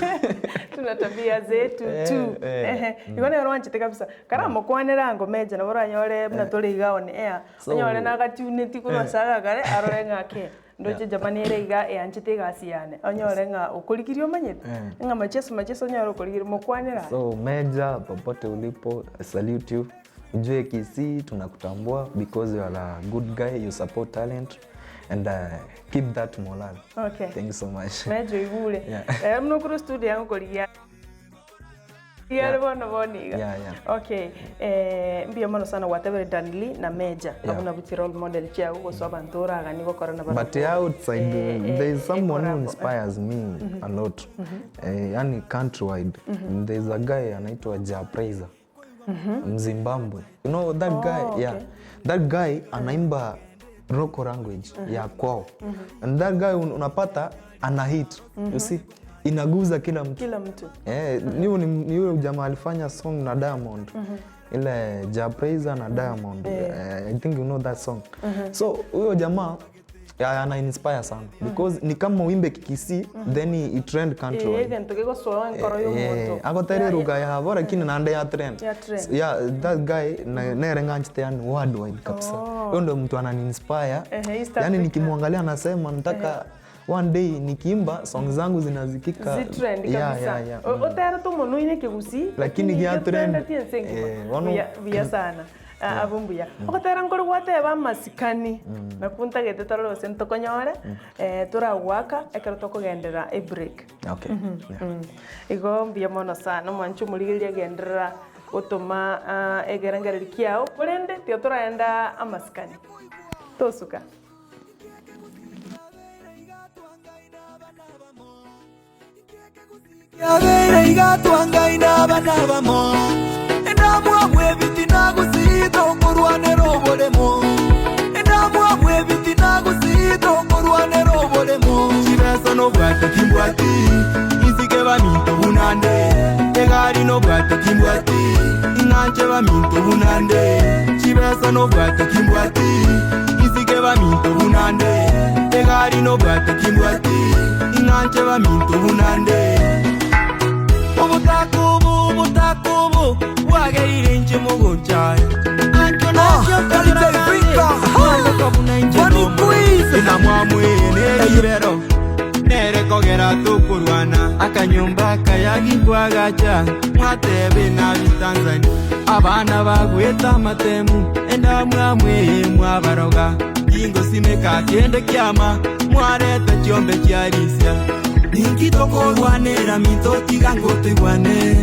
Tuna tabia zetu Eh, tu. eh. Ehe. Igo nere oanchete kabisa. Karamokwanere ango Meja nabo oranyore buna tore iga on air. So- Onyore nagatuneti korwa Eh. ase agakare arore ng'a ki. Ndoche jamani ere iga eanchete egasi yane, onyore ng'a okorigirie omanyete, Eh. ng'a macheso macheso onyore okorigirie mokwanere aye. So Meja, popote ulipo, I salute you. Ujue Kisii tunakutambua because you are a good guy, you support talent and keep that morale. Okay. Thank you so much. Meja oigure. Yeah. Ere buna okorwa studio yangokorigia Iga are bono bono iga. Yeah, yeah. Okay, eh, mbuya mono sana gwatebire Danly na Meja. Yeah. Abwo nabwo chi role model chiago gose abanto oraganie gokora na But barabwo. outside, Eh, eh, there is someone who ekorabo. inspires me a lot. Eh, yani countrywide. There is a guy anaitwa Ja Praiser. Mzimbabwe. You know that guy, Oh, yeah. okay. That guy anaimba local language ya kwao. And that guy unapata ana hit. You see? Inaguza kila mtu. Kila mtu. Eh, ni yule jamaa alifanya song na Diamond. Ile Ja Praiser na Diamond. Eh, I think you know that song. So huyo jamaa ya, ana inspire sana because ni kama uimbe Kikisii then i trend Eh, countrywide. egento kegosoa enkoro ya omonto. agotera eruga yabo lakini naende ya trend. Ya trend. Yeah, that guy nere ng'anchete yani worldwide kabisa. Huyo ndio mtu anani-inspire. Ehe, East Yani Africa. nikimwangalia nasema nataka one day nikiimba song zangu zinazikika. Zitrend Yeah, kabisa. yeah, yeah. Otere tomonoine ekegusii, Lakini gia getrend trend, ti ense engima. eh, bono- Buya, buya sana. Ah, abwo mbuya. Ogotera nkori gwateba amasikani, nakwo ntagete torore gose ntokonyore, eh, toragoaka ekero tokogenderera ebreak. Okay. Yeah. Igo mbuya mono sana, omwanche omorigereria agenderera gotoma ah, egerengereri kiao, korende tiga toraenda amasikani. Tosuka. Yabeire igatwa Ngai na abana bamo, Endamwamu ebitina gusii tokorwanera oboremo, Endamwamu ebitina gusii tokorwanera oboremo. Chibesa nobwate timbwati, insike baminto bunande, Egari nobwate timbwati, ing'anche baminto bunande, Chibesa nobwate timbwati, insike baminto bunande, Egari nobwate timbwati, ing'anche baminto bunande. Obotako obo, obotako obo, bwagerire inche mogochayo. Ancho nakio Ah, Kalite Africa. Mwandoka buna inche Funny nomo. quiz. Ina mwamwene ribero, nere kogera tokorwana. Akanyomba kayagi kwagacha, mwatebe nabi Tanzania. Abana bagweta amatemu, enda mwamwe mwabaroga. Ingo simeka kende kiama, Mwareta chiombe chiarisia. Ninki tokorwanera minto tiga ngotoigwane.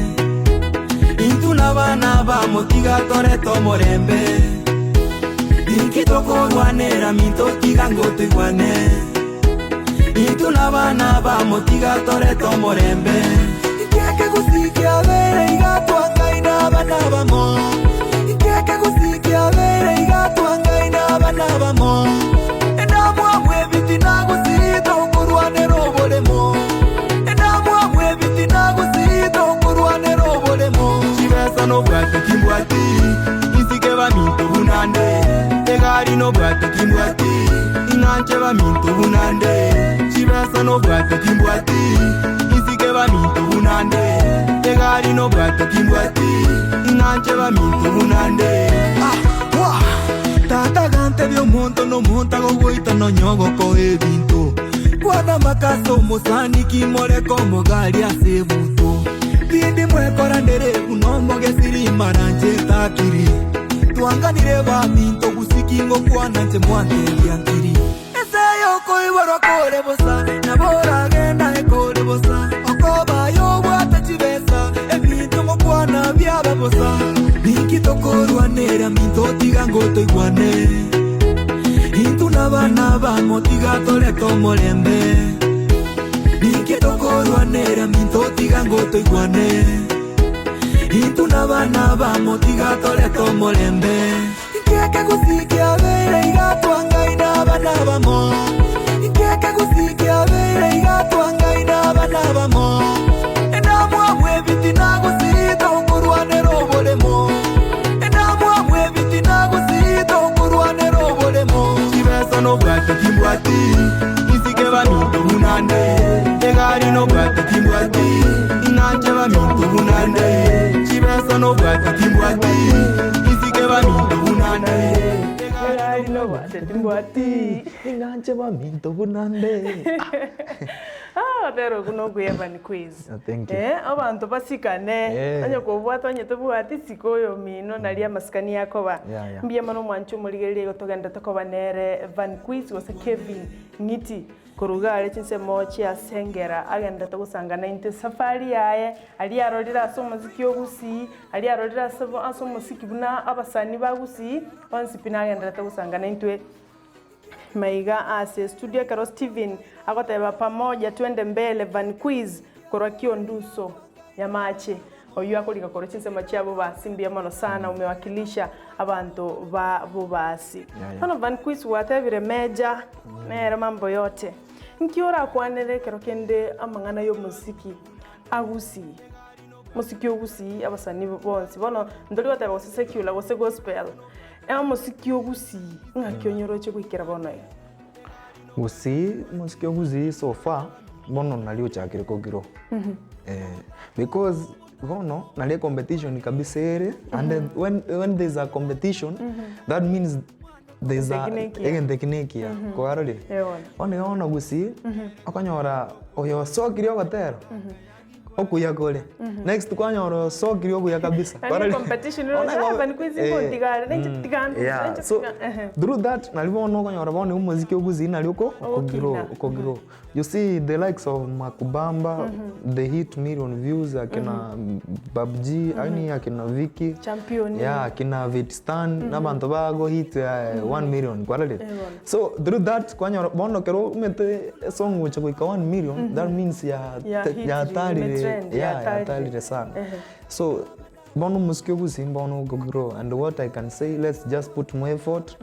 Intwe nabana abamo tiga torete omorembe. Ninki tokorwanera minto tiga ngotoigwane. Intwe nabana abamo tiga torete omorembe. Inki ekegusii kiabeire iga twangaine abana abamo. Inki ekegusii kiabeire iga twangaine abana abamo. Endamwamu ebitina gusii tokorwanera oboremo. Endamwamu ebitina gusii tokorwanera oboremo. Chibesa nobwate timbwati, insike baminto buna nde. Egari nobwate timbwati, ing'anche baminto buna nde. Chibesa nobwate timbwati, insike baminto buna nde. Egari nobwate timbwati, ing'anche baminto buna nde. Ah, wah! Tata gantebia omonto nomonto agogoita nonya ogokoa ebinto. Kwana amakasa omosani kimoreke omogari ase ebuto. Tindi mwekora ndere buna omogesi rimara nche ntakiri. Twanganire baminto gusiki ngokwana nche mwantebia nkiri. Ense y'okoiborwa kore bosa, nabo oragenda ekore bosa. Okoba aye obwate chibesa, ebinto ngokwana biaba bosa. Ninki tokorwanera minto tiga ngotoigwane. Intwe nabana abamo tiga torete omorembe. Ninki tokorwanera minto tiga ngotoigwane. Intwe nabana abamo tiga torete omorembe. Inki ekegusii kiabeire iga twangaine abana abamo. Inki ekegusii kiabeire iga twangaine abana abamo. Endamwamu ebitina gusii tokorwanera oboremo. Endamwamu ebitina gusii tokorwanera oboremo. Chibesa nobwate timbwati, insike baminto buna nde. Egari nobwate timbwati, ing'anche baminto buna nde. Chibesa nobwate timbwati, insike baminto buna nde. Egari nobwate timbwati. Ing'anche baminto buna nde. Ah, otera okwo nokuya Van Quiz. Ah, thank you. Eh, abanto basikane. Eh. Onye kobwate onye tobwati sika oyomino nari amasikani akoba. Yeah, yeah. Mbuya mono omwanche omorigereria igo togenderete koba nere Van Quiz gose Kevin Ng'iti korwa iga are chinsemo chia Sengera agenderete gosanga naintwe esafari yaye aria arorire ase omosiki o Gusii, aria arorire ase ase omosiki buna abasani ba Gusii, onsi pi nagenderete gosanga naintwe Maiga ase studio ekero Steven agoteba pamoja twende mbele Van Quiz korwa Kionduso Nyamache oyio akorika korwa chinsemo chia Bobasi mbuya mono sana umewakilisha abanto ba Bobasi. Bono Van Quiz gwatebire Meja nere mambo yote nki orakwanere ekero kende amang'ana yomosiki agusii Mosiki o Gusii abasani bonsi bono ntori goteba gose secular gose gospel, omosiki o Gusii ng'aki onyoroche goikera bono iga? Gusii, omosiki o Gusii so far, bono nari ochakire ko grow because bono nari ecompetition kabisa ere and when when there is a competition that means there is a Egento eki nekiya. egento eki nekiya kwarorire. Bono iga bono Gusii, okonyora oyo osokire ogotera. Okuya kore. Next kwanyora osokire obuya kabisa. Yaani Kwarorire? competition Bono roche, igo- "Ah, bani kwezi eh, ngontigare, nainche tiga nduse, yeah. nainche So, tiga-" Ehe. through that nari bono okonyora bono omoziki ogusii nari oko okogrow Ogokina. okogrow. You see the likes of Makubamba, they hit million views akina Babji, yaani akina Vicky. Champion. Yeah, akina Vitstan, nabanto bago hit 1 million kwarorire? Eh, bono. So through that kwanyora bono ekero omanyete esong gocha goika 1 million that means ya Ya te- hit yatarire imetrend, yeah, yatarire. yatarire sana Ehe. so bono omosike ogusii mbono ogo grow and what I can say let's just put more effort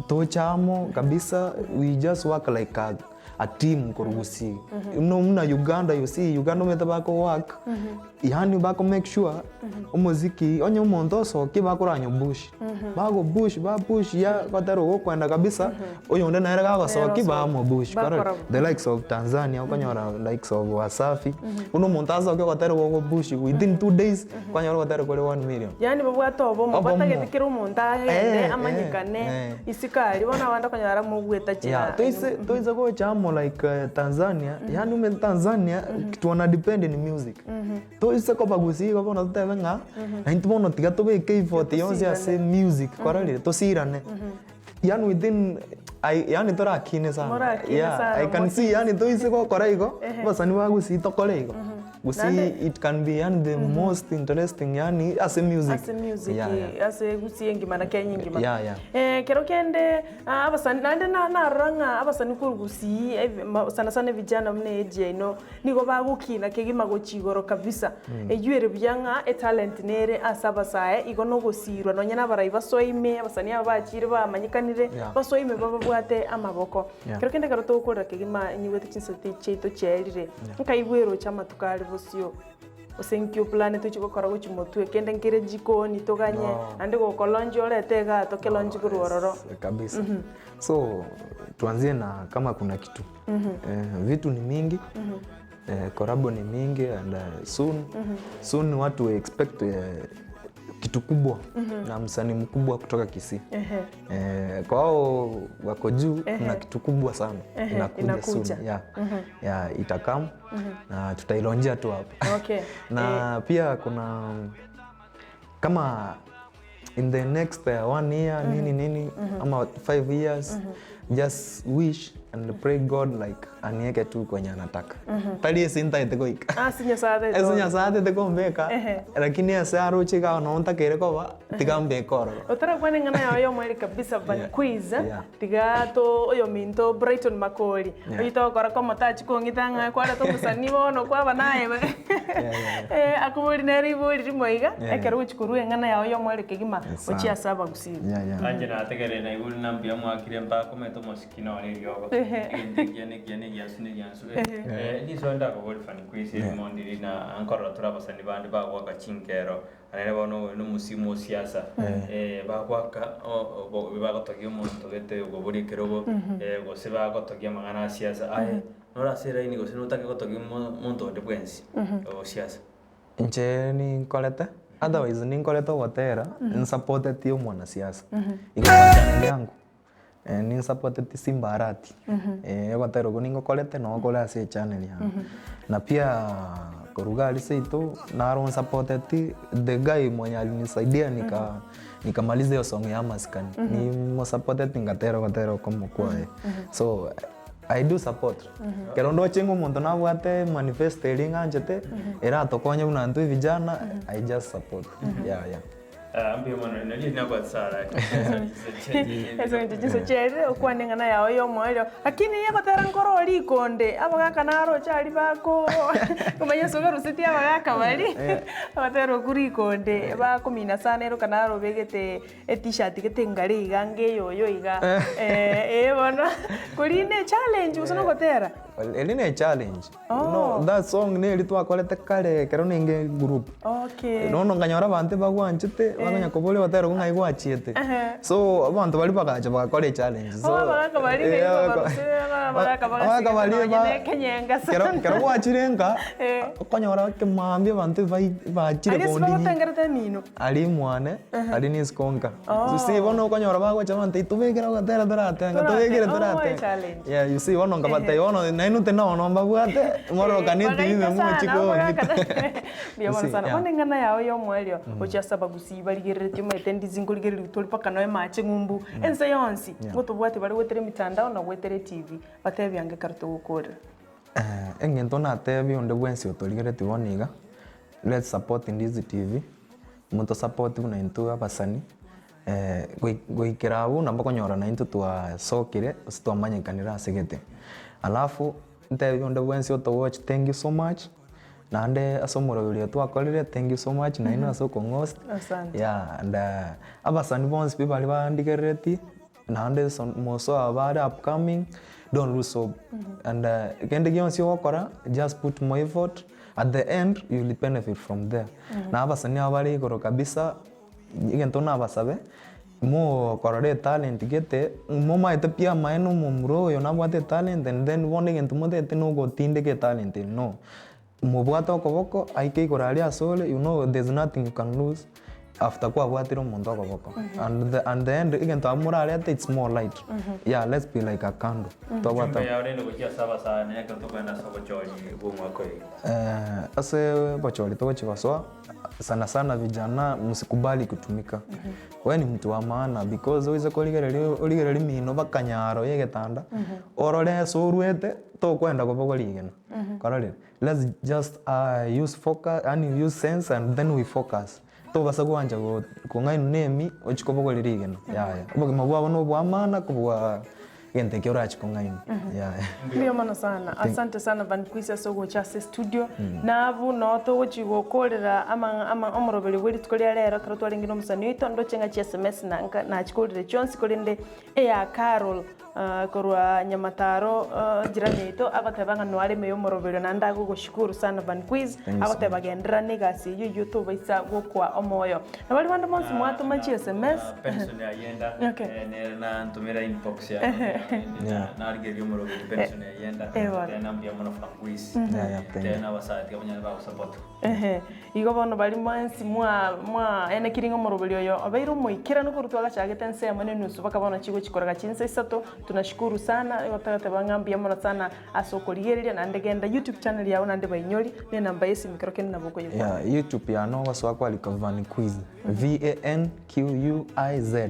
toche amo kabisa we just work like a, a team korwa gusii no buna Uganda you see Uganda omanyete bako work yaani bako make sure omoziki onye omonto osokia bakoranya obush bago bush ba push ya gotera ogokwenda kabisa oyonde nere gagosokia bamobush Bakora kwarora the likes of Tanzania okonyora likes of Wasafi buna omonto asokia ogotera gogobush within 2 days kwanyora ogotera kore 1 million. Yaani babwate obomo, Obomo. batagete kera omonto agende Eh, amanyekane eh, eh. isiko aria, bono abande okonyora mogweta Yeah, chira toise toise gocha amo like Tanzania yaani omanyete Tanzania kitu wana depend ni music toise koba gusii igo bono totebe ng'a naintwe bono tiga tobeke effort yonsi ase music kwarorire tosirane yaani within. I, yani torakine sana. Morakine yeah, sana, I can see yani toise gokora igo, abasani ba Gusii tokore igo. Gusii Naende- it can be yani the most interesting yani ase music. Ase music, Yeah, yeah. ase Gusii engima na Kenya engima. Yeah, yeah. Eh, kero kende ah, abasani naende na- narora ng'a abasani korwa Gusii ebi- ma- sana sana vijana buna age yaino nigo bagokina kegima gochia igoro kabisa. Eywo ere buya ng'a etalent nere ase abasae igo nogosirwa nonye na abarai basoe ime, abasani aba bachire bamanyekanire, Yeah. basoe ime bababwate amaboko. Yeah. Kero kende ekero togokorera kegima nyigwete chinsati chiaito chiaerire, nkaigwa eroche amatuko are bosio, gose nki oplanete ochie gokora gochia motwe, kende nkere jikoni toganye, No. naende gokolonchi orete igaa tokelonchi korwa ororo. kabisa so tuanzie na kama kuna kitu eh, vitu ni mingi eh, korabo ni mingi and uh, soon soon watu expect eh, kitu kubwa na msanii mkubwa kutoka Kisii Ehe. eh, kwa hao wako juu kuna kitu kubwa sana Ehe, inakuja, inakuja. soon yeah. Yeah, itakam na tutailonjia tu hapa Okay. na pia kuna kama in the next one year nini nini ama five years just wish and pray god like anieke tu kwenye anataka tari esintaete goika Ase Nyasaye atete ase nyasaye atete kombeka Ehe. lakini ase aroche iga nontakere koba tiga mbeke ororo otarakwana eng'ana yago ya omweri kabisa van Yeah. quiz Yeah. tiga to oyo minto Brighton Makori Yeah. oyo togokora komotachi kong'ita ng'a kwareta omosani bono kwaba naye Eh, akobori nere ibori rimo iga Yeah. ekero ogochi korwa eng'ana yago ya omweri kegima Yes, ochia sir. ase abagusii yeah, yeah. Anche nategerere naigure na mbuya mwakire mbakomete omosiki nore eriogo Ehe. egento ekiya na ekiya na egiansu na egiansu Eh, niso ndakobori Fanny Quiz erimo ndiri na nkorora tore abasani bande bagwaka chinkero naende bono oyo na omosimu o siasa eh, bagwaka o- o- bagotogia omonto gete okoboria ekerogo eh, gose bagotogia amang'ana a siasa aye nore ase eraini gose notake gotogia mo- monto onde bwensi o siasa. Inche ninkorete otherwise ninkorete ogotera nsapoteti omwanasiasa igo channel yangu eh, ninsapoteti Simba Arati eh, ogotera okwo ningokorete noo kore ase echannel yangu na pia korwa iga aria seito naro nsapoteti the guy mwenye alinisaidia nika nikamaliza hiyo song ya maskani nimosapoteti ngatera ogotera okomo kwaye so I do support. Ekero ndoche ng'a omonto nabwate manifesto eria ng'anchete, eratokonye buna intwe vijana, I just support. Yeah, yeah. Ah, mbuya mono nari nakwatsa Ase eng'encho chinsa chiaerire okwane eng'ana yao ya omoerio lakini egotera nkoro oria ikonde abagaka naroche aria bako omanye ase ogarusetie abagaka baria ogotera okwo rikonde bakomina sana ero kana arobegete E-t-shirt gete engare iga ange eyoyo iga eh bono korende echallenge gose nogotera? Eri ne echallenge. Oh. No, that song neri twakorete kare ekero nenge group. Okay. Bono nkanyora abanto ebagwanchete, bakonya koboria bateba ng'ai gwachiete. Ehe. So abanto baria bagacha bagakora echallenge. So, Oh, abagaka baria eh, nigo abagaka- barusire abagaka abagaka bagasiga baria nonye ba- na ekenyenga kero sana. kero gwachire nka, Eh. okonyora ekemambia abanto bai bachire Aria ase kondinyi. bagotengerete emino. Aria mwane, aria nisikonka. Oh. You see bono okonyora bagocha bante tobekere ogotera toratenga, Toratenga, tobekere oh, toratenga. challenge. Yeah, you see bono nkabatebia bono nainwe tindi nonya mbabwate, mororokane Bagaita etibi ime mochi sana, kong'ita. abagaka. Mbuya You mono see, sana. yeah. Bono eng'ana yao ya omoerio, gochia ase abagusii barigereretie omanyete ndizi nkorigereria tori mpaka noe mache ng'umbu, ense yonsi, Yeah. ngotobwate bare goetera emitandao na goetera etv, batebie ange ekero togokorera. Egento natebie onde bwensi otorigeretie bono iga, let's support Ndizi TV, moto support buna intwe abasani, goikera abwo nabo okonyora naintwe twasokire gose twamanyekanire ase gete. Alafu ntebie onde bwensi oto watch thank you so much, naende ase omoroberi twakorire thank you so much nainwe ase okong'ost, Asante. yeah and abasani bonsi pi baria bandigereretie. Naende moso aba bare upcoming, don't lose hope. And kende gionsi ogokora, just put more effort, at the end you will benefit from there. Na abasani aba bare igoro kabisa, egento nabasabe, mokorora etalent gete, momaete pi amaene omomura oyo nabwate etalent and then bono egento motagete nogotindeka etalent eye no. Mobwate okoboko, aike igoro aria asore, you know there's nothing you can lose after kwabwatire omonto okoboko. And the, and the end egento abwo morarete it's more light. Yeah, let's be like a candle. Twabwata Echumbe yao rende gochia ase abasani ekero tokogenda ase obochori bw'omwaka oyo. Eh, ase obochori togochia gosoa. sana sana vijana msikubali kutumika. We ni mtu wa maana because oise korigereria origereria mino bakanyaro ya egetanda, orore ase orwete, tokwenda koba rigena. Kwarorire? Let's just use focus yaani use sense and then we focus. Tobasa gwancha go kong'ainwa na emi ochie kobogoria rigena, yaya. Obogima bwabo na obwa maana kobua egento ekio orachie kong'ainwa, yaya. Mbuya mono sana. Asante sana Van Kwisi ase ogocha ase estudio. Na abwo noo togochi gokorera ama ama omoroberi bwe rituko ria rero ekero twarenge na omosani oito ndoche ng'a chi sms na nka nachikorire chionsi korende eya Carol korwa Nyamataro jirani yaito agoteba ng'a noareme omoroberio naende agogoshukuru sana Van Quiz Thank you so agoteba genderera na egasi eyio eyio tobaisa gokwa omoyo. Na baria bande bonsi mwatoma chi sms Benson Ayenda Okay. nere nantomera inbox yane Yeah. narigereria omoroberi Benson Ayenda Eh, bono. tena mbuya mono Franquis Yeah, yeah, thank you. tena abasati abanyene bagosupport. Ehe, igo bono baria mwensi mwa mwaenekirie ng'a omoroberi oyo obeire omoikeranu korwa twagachagete ensemo na enusu mpaka bono chigochi korega chinsa isato, tunashukuru sana, igo togoteba ng'a mbuya mono sana ase okorigereria naende genda youtube channel yago naende bainyori, na enamba ya esimi ekero kende nabo okoyekwana. Yeah, youtube yane ogosoa kwarika Van Quiz, V A N Q U I Z,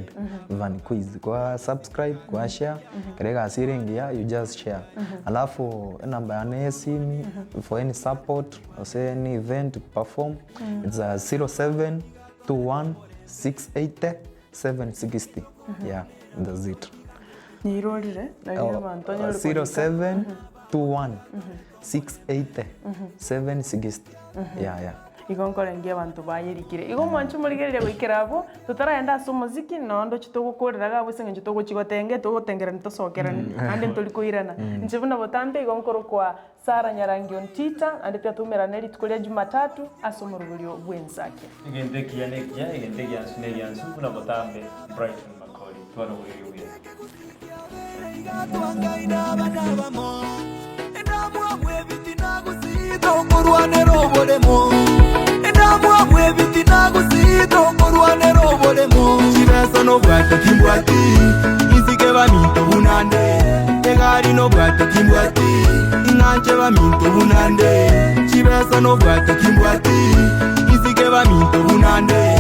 Van Quiz, kwa subscribe, kwa share, ekero egasi ere engiya you just share. Alafu enamba yane ya esimi for any support Gose any event to perform it's a 0721 680 760 yeah that's it. Nirorire nari abanto onyore korika. 0721 680 760 yeah yeah. Igo nkorengia abanto bayerikire. Igo mwanche morigereria goikera abwo, totaragenda ase omosiki, nonye ndoche togokorera iga abwo ase eng'encho togochia gotenga, togotengerani tosokerane, naende ntori koirana. Inche buna botambe igo nkorokwa Sarah Nyarangi Ontita, naende tiatoumerane rituko ria Jumatatu ase omoroberio bw'ensake. Egento ekiya nekiya, egento egiansu negiansu, buna botambe Brighton Makori. Tware oboreria obuya. Chibesa nobwate timbwati, insike baminto buna nde, egari nobwate timbwati, ing'anche baminto buna nde, chibesa nobwate timbwati, insike baminto buna nde,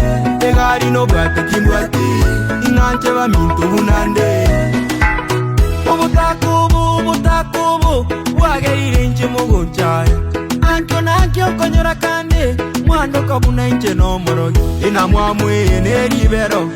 egari nobwate timbwati, ing'anche baminto buna nde. Obotaka obo, obotaka obo, bwagerire inche mogonchaya. Ankio na ankio okonyora kande, mwandoka buna inche nomorogi. Enamwamu eye neribero,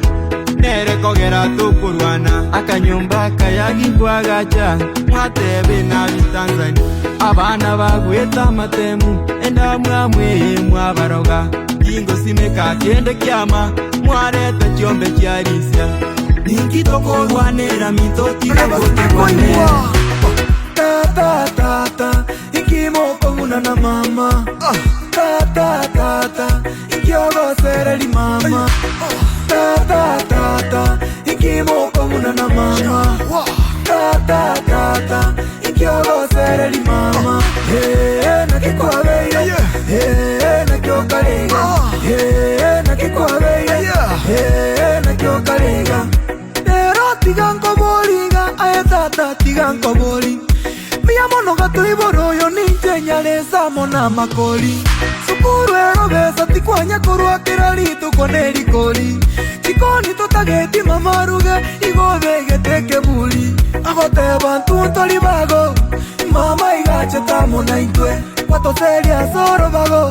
nere kogera tokorwana. Akanyomba akaya ginkwagacha, mwateba enabi Tanzania. Abana bagwete amatemu, endamwamu eye mwabaroga. Gingosimeka kende kiama, mwareta chiombe chiarisia. Ninki tokorwanera minto tiga gotekwane. Tata tata inki mokobuna na mama Tata tata inki ogosereri mama Tata tata inki mokobuna na mama Tata tata inki ogosereri mama Eh naki kwabeire Eh naki okarega Eh naki kwabeire Eh naki okarega Rero tiga nkoboriga aye tata tiga nkobori Mbuya mono gatoibora oyo ninche nyaresa amo namakori Sukuru ero besa tikwanya korwa kera rituko nerikori Chikoni totageti mama aruge igo obegete ekeburi Agoteba ntwe ntori bago mama iga achete amo naintwe Gwatoseria ase orobago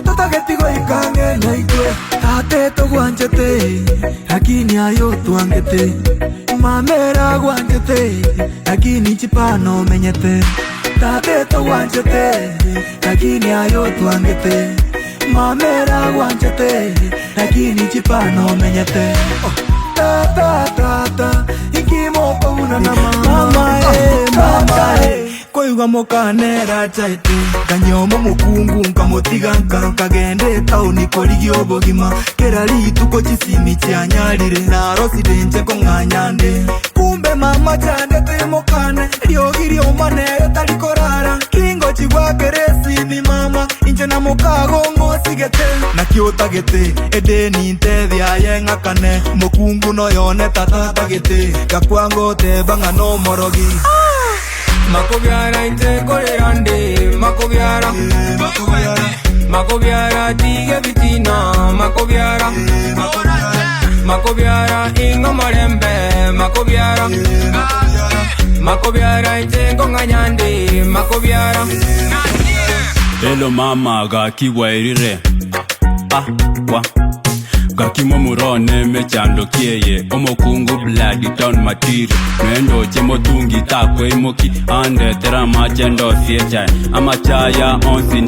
totageti goika ang'e naintwe Tata etogwanchete lakini aye otwangete Mama ere agwanchete lakini chipano omenyete Tata etogwanchete lakini aye otwangete Mama ere agwanchete lakini chipano omenyete Tata tata inki mokobuna na mama Mama eh, mama eh Koigwa mokane achaete nkanyuoma omokungu nkamotiga nkagenda etaoni korigia obogima kera rituko chisimi chianyarire narosire inche kong'anya nde kumbe mama chandete mokane riogi rioma nere tari korara kingochi gwakera esimi mama inche na mokago ng'osigete naki otagete edeni ntebia aye ng'akane mokungu noyone tata atagete gakwa ngoteba ng'a nomorogi Makobiara inche nkorera nde makobiara. Makobiara tiga ebitina makobiara Makobiara ing'o morembe makobiara Makobiara inche nkong'anyande makobiara Hello mama gaki bwairire ah wa gaki momurone mechando kieye omokungu blood town matiri nendoche motungi takweimoki andetera amache ndosie echae amachaya onsi.